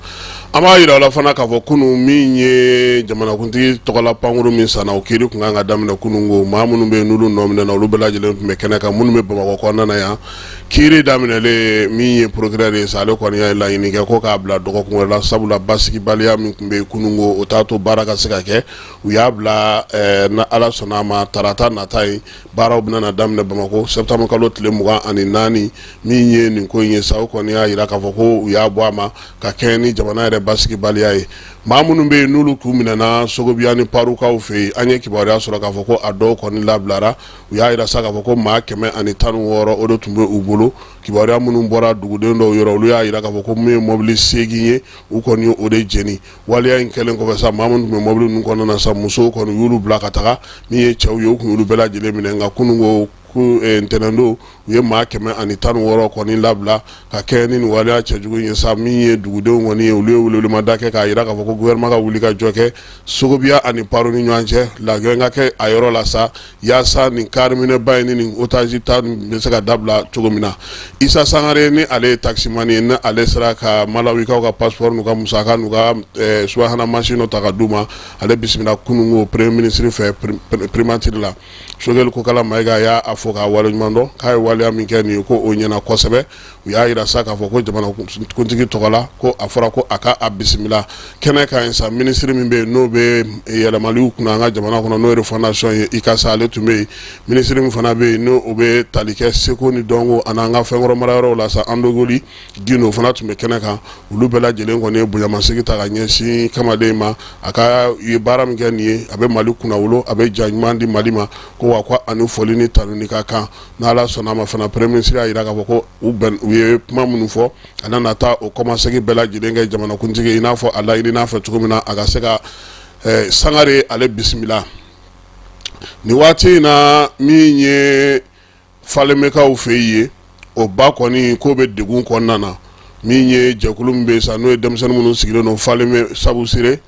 An b'a jira aw la fana k'a fɔ kunun min ye jamanakuntigi tɔgɔla pankuru min sanna, o kiiri tun kan ka daminɛ kunun ko maa minnu bɛ yen n'olu nɔ minɛna, olu bɛɛ lajɛlen tun bɛ kɛnɛ kan. Minnu bɛ Bamakɔ kɔnɔna na yan, kiiri daminɛlen, min ye procureur ye sa, ale kɔni ye laɲini kɛ ko k'a bila dɔgɔkun wɛrɛ la, sabula basigibaliya min tun bɛ yen kunun ko o t'a to baara ka se ka kɛ. U y'a bila ni Ala sɔnna a ma, tarata nata ye baaraw bɛna na daminɛ Bamakɔ septembre kalo tile 24. Min ye nin ko in ye sa, o kɔni y'a jira k'a fɔ ko u y'a bɔ a ma ka kɛɲɛ ni jamana yɛrɛ basigibaliya ye. Maa minnu bɛ yen n'olu tun minɛna Sogobiya ni Parukaw fɛ yen, an ye kibaruya sɔrɔ k'a fɔ ko a dɔw kɔni labilara. U y'a jira sa k'a fɔ ko maa 116 o de tun bɛ u bolo. Kibaruya minnu bɔra duguden dɔw yɔrɔ, olu y'a jira k'a fɔ ko min ye mɔbili 8 ye, u kɔni o de jeni. Waleya in kɛlen kɔfɛ sa, maa minnu tun bɛ mɔbili ninnu kɔnɔna na sa, musow kɔni y'olu bila ka taga, min ye cɛw ye, u tun y'olu bɛɛ lajɛlen minɛ. Nka kunun ko ntɛnɛndon, u ye maa 116 kɔni labila ka kɛ ni nin waleya cɛjugu in ye sa. Min ye dugudenw kɔni ye, olu ye welewelemada kɛ k'a jira k'a fɔ ko gouvernement ka wuli ka jɔ kɛ Sogobiya ani Paru ni ɲɔgɔn cɛ, lajɛ ka kɛ a yɔrɔ la sa, yaasa nin kariminɛba in ni nin otage ta bɛ se ka dabila cogo min na. Isa Sangare, ni ale ye taximan ye, ni ale sera ka Malawikaw ka passeport n'u ka musaka n'u ka subahana mansin dɔ ta ka d'u ma, ale bisimila kunun ko premier ministre fɛ primature la. Sogɛli Kokala Mayiga y'a fɔ k'a waleɲuman dɔn k'a ye waleya min kɛ nin ye, ko o ɲɛna kosɛbɛ. U y'a jira sa k'a fɔ ko jamanakuntigi tɔgɔ la, ko a fɔra ko a ka a bisimila kɛnɛ kan yen sa. Minisiri min bɛ yen n'o bɛ yɛlɛmaliw kunna an ka jamana kɔnɔ, n'o ye refondation ye, ICASA, ale tun bɛ yen. Minisiri min fana bɛ yen n'o bɛ tali kɛ seko ni dɔnko ani an ka fɛnkɔrɔ marayɔrɔw la sa, Andogoli Gindo fana tun bɛ kɛnɛ kan. Olu bɛɛ lajɛlen kɔni ye bonyamasegin ta ka ɲɛsin kamalen ma, a ka ye baara min kɛ nin ye, a bɛ Mali kunnawolo, a bɛ ja ɲuman di Mali ma, ko wa ko ani foli ni tanuni ka kan. N'Ala sɔnna a ma fana, premier ministre y'a jira k'a fɔ ko u bɛn u ye kuma minnu fɔ, a nana taa o kɔmasegin bɛɛ lajɛlen kɛ jamanakuntigi, i n'a fɔ a laɲini n'a fɛ cogo min na, a ka se ka Sangare ale bisimila nin waati in na. Min ye Falemekaw fɛ yen, o ba kɔni ko bɛ degun kɔnɔna na. Min ye jɛkulu min bɛ sa, n'o ye denmisɛnnin minnu sigilen don Faleme Sabusire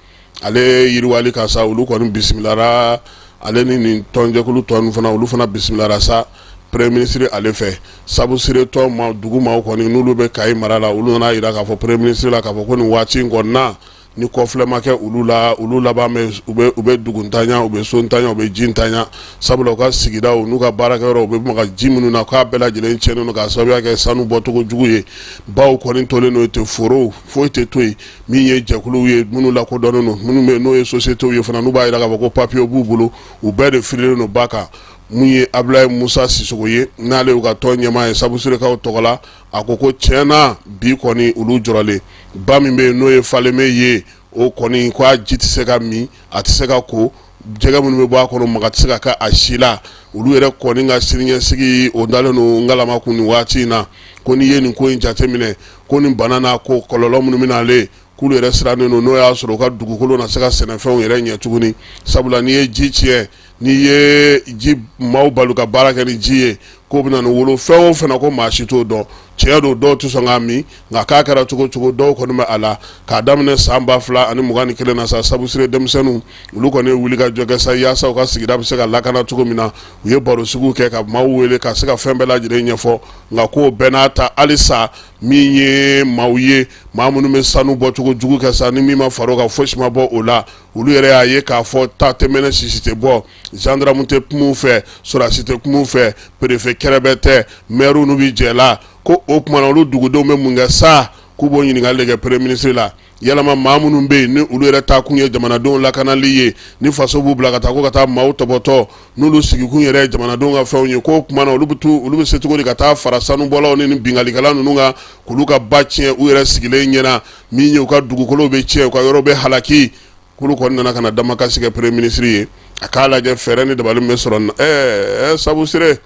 ale yiriwali ka sa, olu kɔni bisimilara, ale ni nin tɔnjɛkulu tɔ fana, olu fana bisimilara sa premier ministre ale fɛ. Sabusire tɔn ma dugu maaw kɔni, n'olu bɛ Kayi mara la, olu nana jira k'a fɔ premier ministre la k'a fɔ ko nin waati in kɔni na, ni kɔfilɛ ma kɛ olu la, olu laban bɛ u bɛ duguntanya, u bɛ sontanya, u bɛ jintanya, sabula u ka sigidaw n'u ka baarakɛyɔrɔ, u bɛ maga ji minnu na, k'a bɛɛ lajɛlen tiɲɛnen don k'a sababuya kɛ sanu bɔcogo jugu ye. Baw kɔni tolen don ten, forow foyi tɛ to yen. Min ye jɛkuluw ye minnu lakodɔnnen don, minnu bɛ n'o ye sociétés ye fana, n'u b'a jira k'a fɔ ko papiyew b'u bolo, u bɛɛ de firilen don ba kan. Mun ye Abulayi Musa Sisogo ye, n'ale y'u ka tɔn ɲɛmaa ye Sabusirekaw tɔgɔ la, a ko ko tiɲɛ na, bi kɔni olu jɔrɔlen ba min bɛ yen n'o ye Faleme ye, o kɔni ko a ji tɛ se ka min, a tɛ se ka ko, jɛgɛ minnu bɛ bɔ a kɔnɔ, maga tɛ se ka kɛ a si la. Olu yɛrɛ kɔni ka siniɲɛsigi o dalen don ngalama kun nin waati in na. Ko n'i ye nin ko in jateminɛ, ko nin bana n'a ko kɔlɔlɔ minnu bɛ nalen, k'olu yɛrɛ sirannen don n'o y'a sɔrɔ u ka dugukolo na se ka sɛnɛfɛnw yɛrɛ ɲɛ tuguni, sabula n'i ye ji tiɲɛ, n'i ye ji maaw bali ka baara kɛ ni ji ye, k'o bɛna ni wolo fɛn o fɛn na, ko maa si t'o dɔn. Tiɲɛ don, dɔw tɛ sɔn k'a min, nka k'a kɛra cogo cogo, dɔw kɔni bɛ a la. K'a daminɛ san 2021 na sa, Sabusire denmisɛnninw, olu kɔni ye wuli ka jɔ kɛ sa yaasa u ka sigida bɛ se ka lakana cogo min na. U ye barosigiw kɛ ka maaw wele ka se ka fɛn bɛɛ lajɛlen ɲɛfɔ, nka k'o bɛɛ n'a ta, halisa min ye maaw ye, maa minnu bɛ sanu bɔcogo jugu kɛ sa, ni min ma far'o kan, fosi ma bɔ o la. Olu yɛrɛ y'a ye k'a fɔ ta tɛ mɛnɛ, sisi tɛ bɔ, gendarme tɛ kuma u fɛ, sɔrɔdasi tɛ kuma u fɛ, préfet kɛrɛbɛ tɛ, maire n'u bɛ jɛ la. Ko o tuma na, olu dugudenw bɛ mun kɛ sa? K'u b'o ɲininkali de kɛ premier ministre la. Yalama maa minnu bɛ yen ni olu yɛrɛ taa kun ye jamanadenw lakanali ye, ni faso b'u bila ka taa ko ka taa maaw tɔbɔtɔ, n'olu sigikun yɛrɛ ye jamanadenw ka fɛnw ye, k'o tuma na olu bɛ olu bɛ se cogo di ka taa fara sanubɔlaw ni binkalikɛla ninnu kan k'olu ka ba tiɲɛ u yɛrɛ sigilen ɲɛna, min ye u ka dugukolo bɛ tiɲɛ, u ka yɔrɔ bɛ halaki? K'olu kɔni nana ka na damakasi kɛ premier ministre ye, a k'a lajɛ fɛɛrɛ ni dabali min bɛ sɔrɔ Sabusire.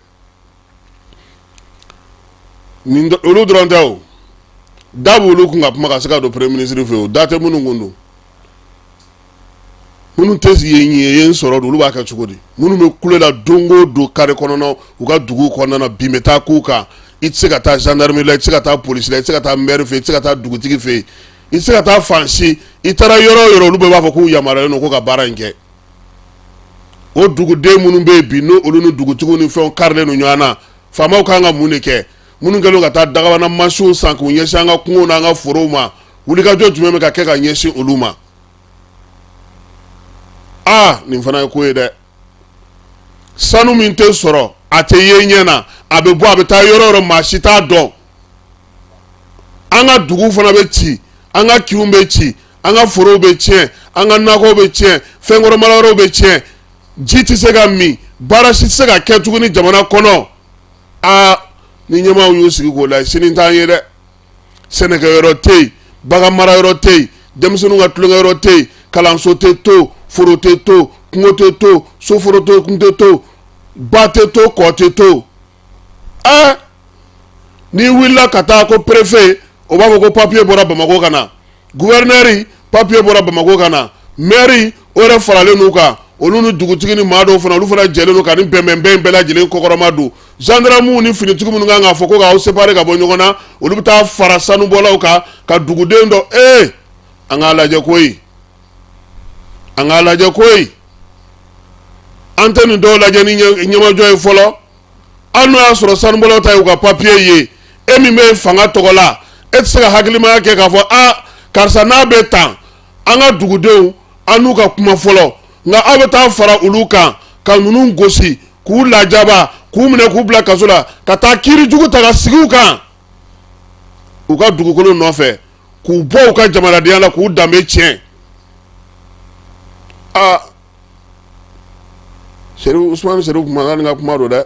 Nin olu dɔrɔn tɛ, o da b'olu kun ka kuma ka se ka don premier ministre fɛ, o da tɛ minnu kun don, minnu tɛ yen yen sɔrɔ don, olu b'a kɛ cogo di? Minnu bɛ kule la don o don carré kɔnɔna, u ka dugu kɔnɔna na, bin bɛ taa k'u kan, i tɛ se ka taa gendarmerie la, i tɛ se ka taa polisi la, i tɛ se ka taa maire fɛ, i tɛ se ka taa dugutigi fɛ yen, i tɛ se ka taa fan si. I taara yɔrɔ o yɔrɔ, olu bɛɛ b'a fɔ k'u yamaruyalen don ko ka baara in kɛ. O duguden minnu bɛ yen bi, n'o olu ni dugutigiw ni fɛnw karilen don ɲɔgɔn na. Faamaw kan ka mun de kɛ? Minnu kɛlen ka taa dagabana mansinw san k'u ɲɛsin an ka kungow n'an ka forow ma, wulikajɔ jumɛn bɛ ka kɛ ka ɲɛsin olu ma? Aa, nin fana ye ko ye dɛ. Sanu min tɛ sɔrɔ, a tɛ ye ɲɛ na, a bɛ bɔ, a bɛ taa yɔrɔ yɔrɔ, maa si t'a dɔn. An ka duguw fana bɛ ci, an ka kinw bɛ ci, an ka forow bɛ tiɲɛ, an ka nakɔw bɛ tiɲɛ, fɛnkɔrɔ mara yɔrɔw bɛ tiɲɛ, ji tɛ se ka min, baara si tɛ se ka kɛ tuguni jamana kɔnɔ. Aa, ni ɲɛmaaw y'u sigi k'o lajɛ, sini t'an ye dɛ. Sɛnɛkɛyɔrɔ tɛ yen, bagan marayɔrɔ tɛ yen, denmisɛnninw ka tulonkɛyɔrɔ tɛ yen, kalanso tɛ to, foro tɛ to, kungo tɛ to, soforo tɛ kun tɛ to, ba tɛ to, kɔ tɛ to. Ɛɛ, n'i wulila ka taa ko préfet, o b'a fɔ ko papiye bɔra Bamakɔ ka na, gouverneur papiye bɔra Bamakɔ ka na, maire o yɛrɛ faralen n'u kan, olu ni dugutigi ni maa dɔw fana, olu fana jɛlen don ka nin bɛnbɛnbɛn in bɛɛ lajɛlen kɔkɔrɔma don. Gendarmew ni finitigi minnu kan k'a fɔ ko k'aw séparer ka bɔ ɲɔgɔn na, olu bɛ taa fara sanubɔlaw kan ka duguden dɔ. Ee, an k'a lajɛ koyi, an k'a lajɛ koyi. An tɛ nin dɔw lajɛ ni ɲɛmajɔ ye fɔlɔ. Hali n'o y'a sɔrɔ sanubɔlaw ta y'u ka papiye ye, e min bɛ fanga tɔgɔ la, e tɛ se ka hakilimaya kɛ k'a fɔ a karisa n'a bɛ tan, an ka dugudenw an n'u ka kuma fɔlɔ. Nka aw bɛ taa fara olu kan ka ninnu gosi, k'u lajaba, k'u minɛ, k'u bila kaso la, ka taa kiiri jugu ta ka sigi u kan u ka dugukolo nɔfɛ, k'u bɔ u ka jamanadenya la, k'u danbe tiɲɛ. Aa, Serifu Usumani Serifu Madani ka kuma don dɛ.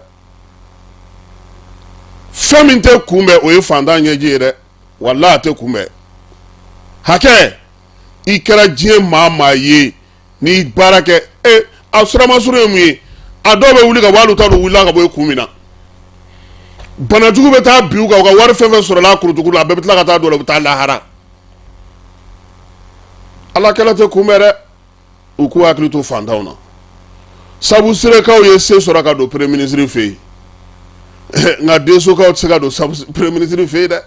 Fɛn min tɛ kunbɛn, o ye fantan ɲɛji ye dɛ. Wala a tɛ kunbɛn. Hakɛ i kɛra diɲɛ maa maa ye, n'i baara kɛ, e a siramasuru ye mun ye? A dɔw bɛ wuli ka bɔ, hali u t'a dɔn u wulila ka bɔ yen kun min na. Banajugu bɛ taa bin u kan, u ka wari fɛn fɛn sɔrɔla a kurutugu la, a bɛɛ bɛ tila ka taa don la, u bɛ taa lahara. Ala kɛlɛ tɛ kunbɛn dɛ. U k'u hakili to fantanw na. Sabu Sirekaw ye se sɔrɔ ka don premier ministre fɛ yen, nka Densokaw tɛ se ka don premier ministre fɛ yen dɛ,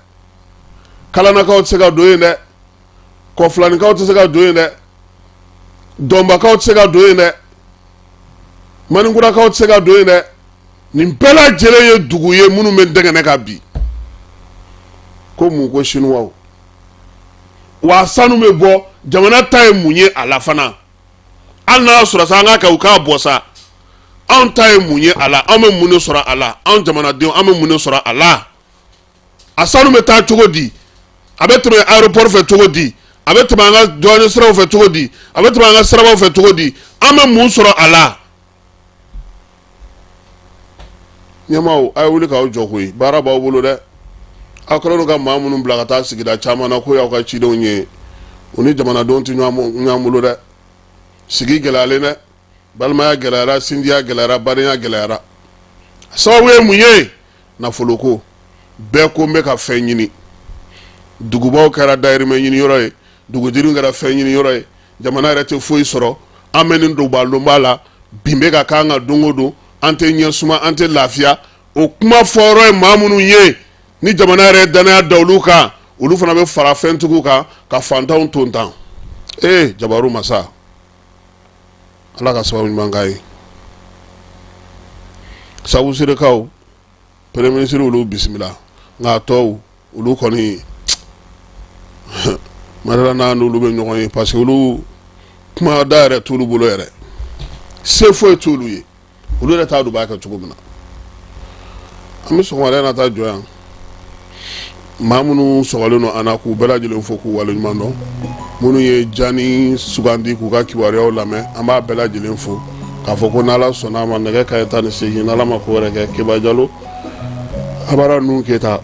Kalanakaw tɛ se ka don yen dɛ, Kɔfilanikaw tɛ se ka don yen dɛ, Dɔnbakaw tɛ se ka don yen dɛ, Maninkurakaw tɛ se ka don yen dɛ. Nin bɛɛ lajɛlen ye dugu ye minnu bɛ dɛgɛnɛ ka bi ko mun? Ko Sinuwaw. Wa sanu bɛ bɔ, jamana ta ye mun ye a la fana? Hali n'a sɔrɔ sa, an k'a kɛ u k'a bɔ sa, anw ta ye mun ye a la? Anw bɛ mun de sɔrɔ a la? Anw jamanadenw, an bɛ mun de sɔrɔ a la? A sanu bɛ taa cogo di? A bɛ tɛmɛ aéroport fɛ cogo di? A bɛ tɛmɛ an ka douane siraw fɛ cogo di? A bɛ tɛmɛ an ka sirabaw fɛ cogo di? An bɛ mun sɔrɔ a la? Ɲɛmaaw, a ye wuli k'aw jɔ koyi. Baara b'aw bolo dɛ. Aw kɛlen don ka maa minnu bila ka taa sigida caman na k'o y'aw ka cidenw ye, u ni jamanadenw tɛ ɲɔgɔn bolo dɛ. Sigi gɛlɛyalen dɛ, balimaya gɛlɛyara, sinjiya gɛlɛyara, badenya gɛlɛyara. Sababu ye mun ye? Nafoloko. Bɛɛ ko n bɛ ka fɛn ɲini. Dugubaw kɛra dayirimɛ ɲini yɔrɔ ye, dugudenw kɛra fɛn ɲini yɔrɔ ye, jamana yɛrɛ tɛ foyi sɔrɔ. An bɛ nin donba la, bin bɛ ka k'an kan don o don, an tɛ ɲɛ suma, an tɛ lafiya. O kuma fɔyɔrɔ ye maa minnu ye, ni jamana yɛrɛ danaya da olu kan, olu fana bɛ fara fɛntigiw kan ka fantanw tontan. Ee, jabaru masa, Ala ka sababu ɲuman k'an ye. Sabu Sirekaw, premier ministre, olu bisimila, nka tɔw, olu kɔni madala n'a n'olu bɛ ɲɔgɔn ye, parce que olu kuma da yɛrɛ t'olu bolo yɛrɛ, se foyi t'olu ye, olu yɛrɛ t'a dɔn u b'a kɛ cogo min na. An bɛ sɔgɔmada in na taa jɔ yan. Maa minnu sɔgɔlen don an na, k'u bɛɛ lajɛlen fo k'u waleɲuman dɔn. Minnu ye jani sugandi k'u ka kibaruyaw lamɛn, an b'a bɛɛ lajɛlen fo k'a fɔ ko n'Ala sɔnna a ma, nɛgɛ kanɲɛ 18, n'Ala ma ko wɛrɛ kɛ, Keba Jalo, Habara Nuhu Keyita,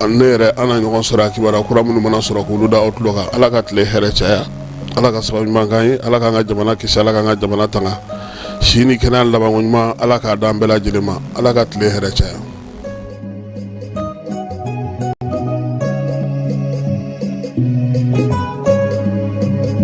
ne yɛrɛ, an na ɲɔgɔn sɔrɔ a kibaruya kura minnu mana sɔrɔ k'olu da aw tulo kan. Ala ka tile hɛrɛ caya, Ala ka sababu ɲuman k'an ye, Ala k'an ka jamana kisi, Ala k'an ka jamana tanga. Si ni kɛnɛya labanko ɲuman, Ala k'a d'an bɛɛ lajɛlen ma. Ala ka tile hɛrɛ caya.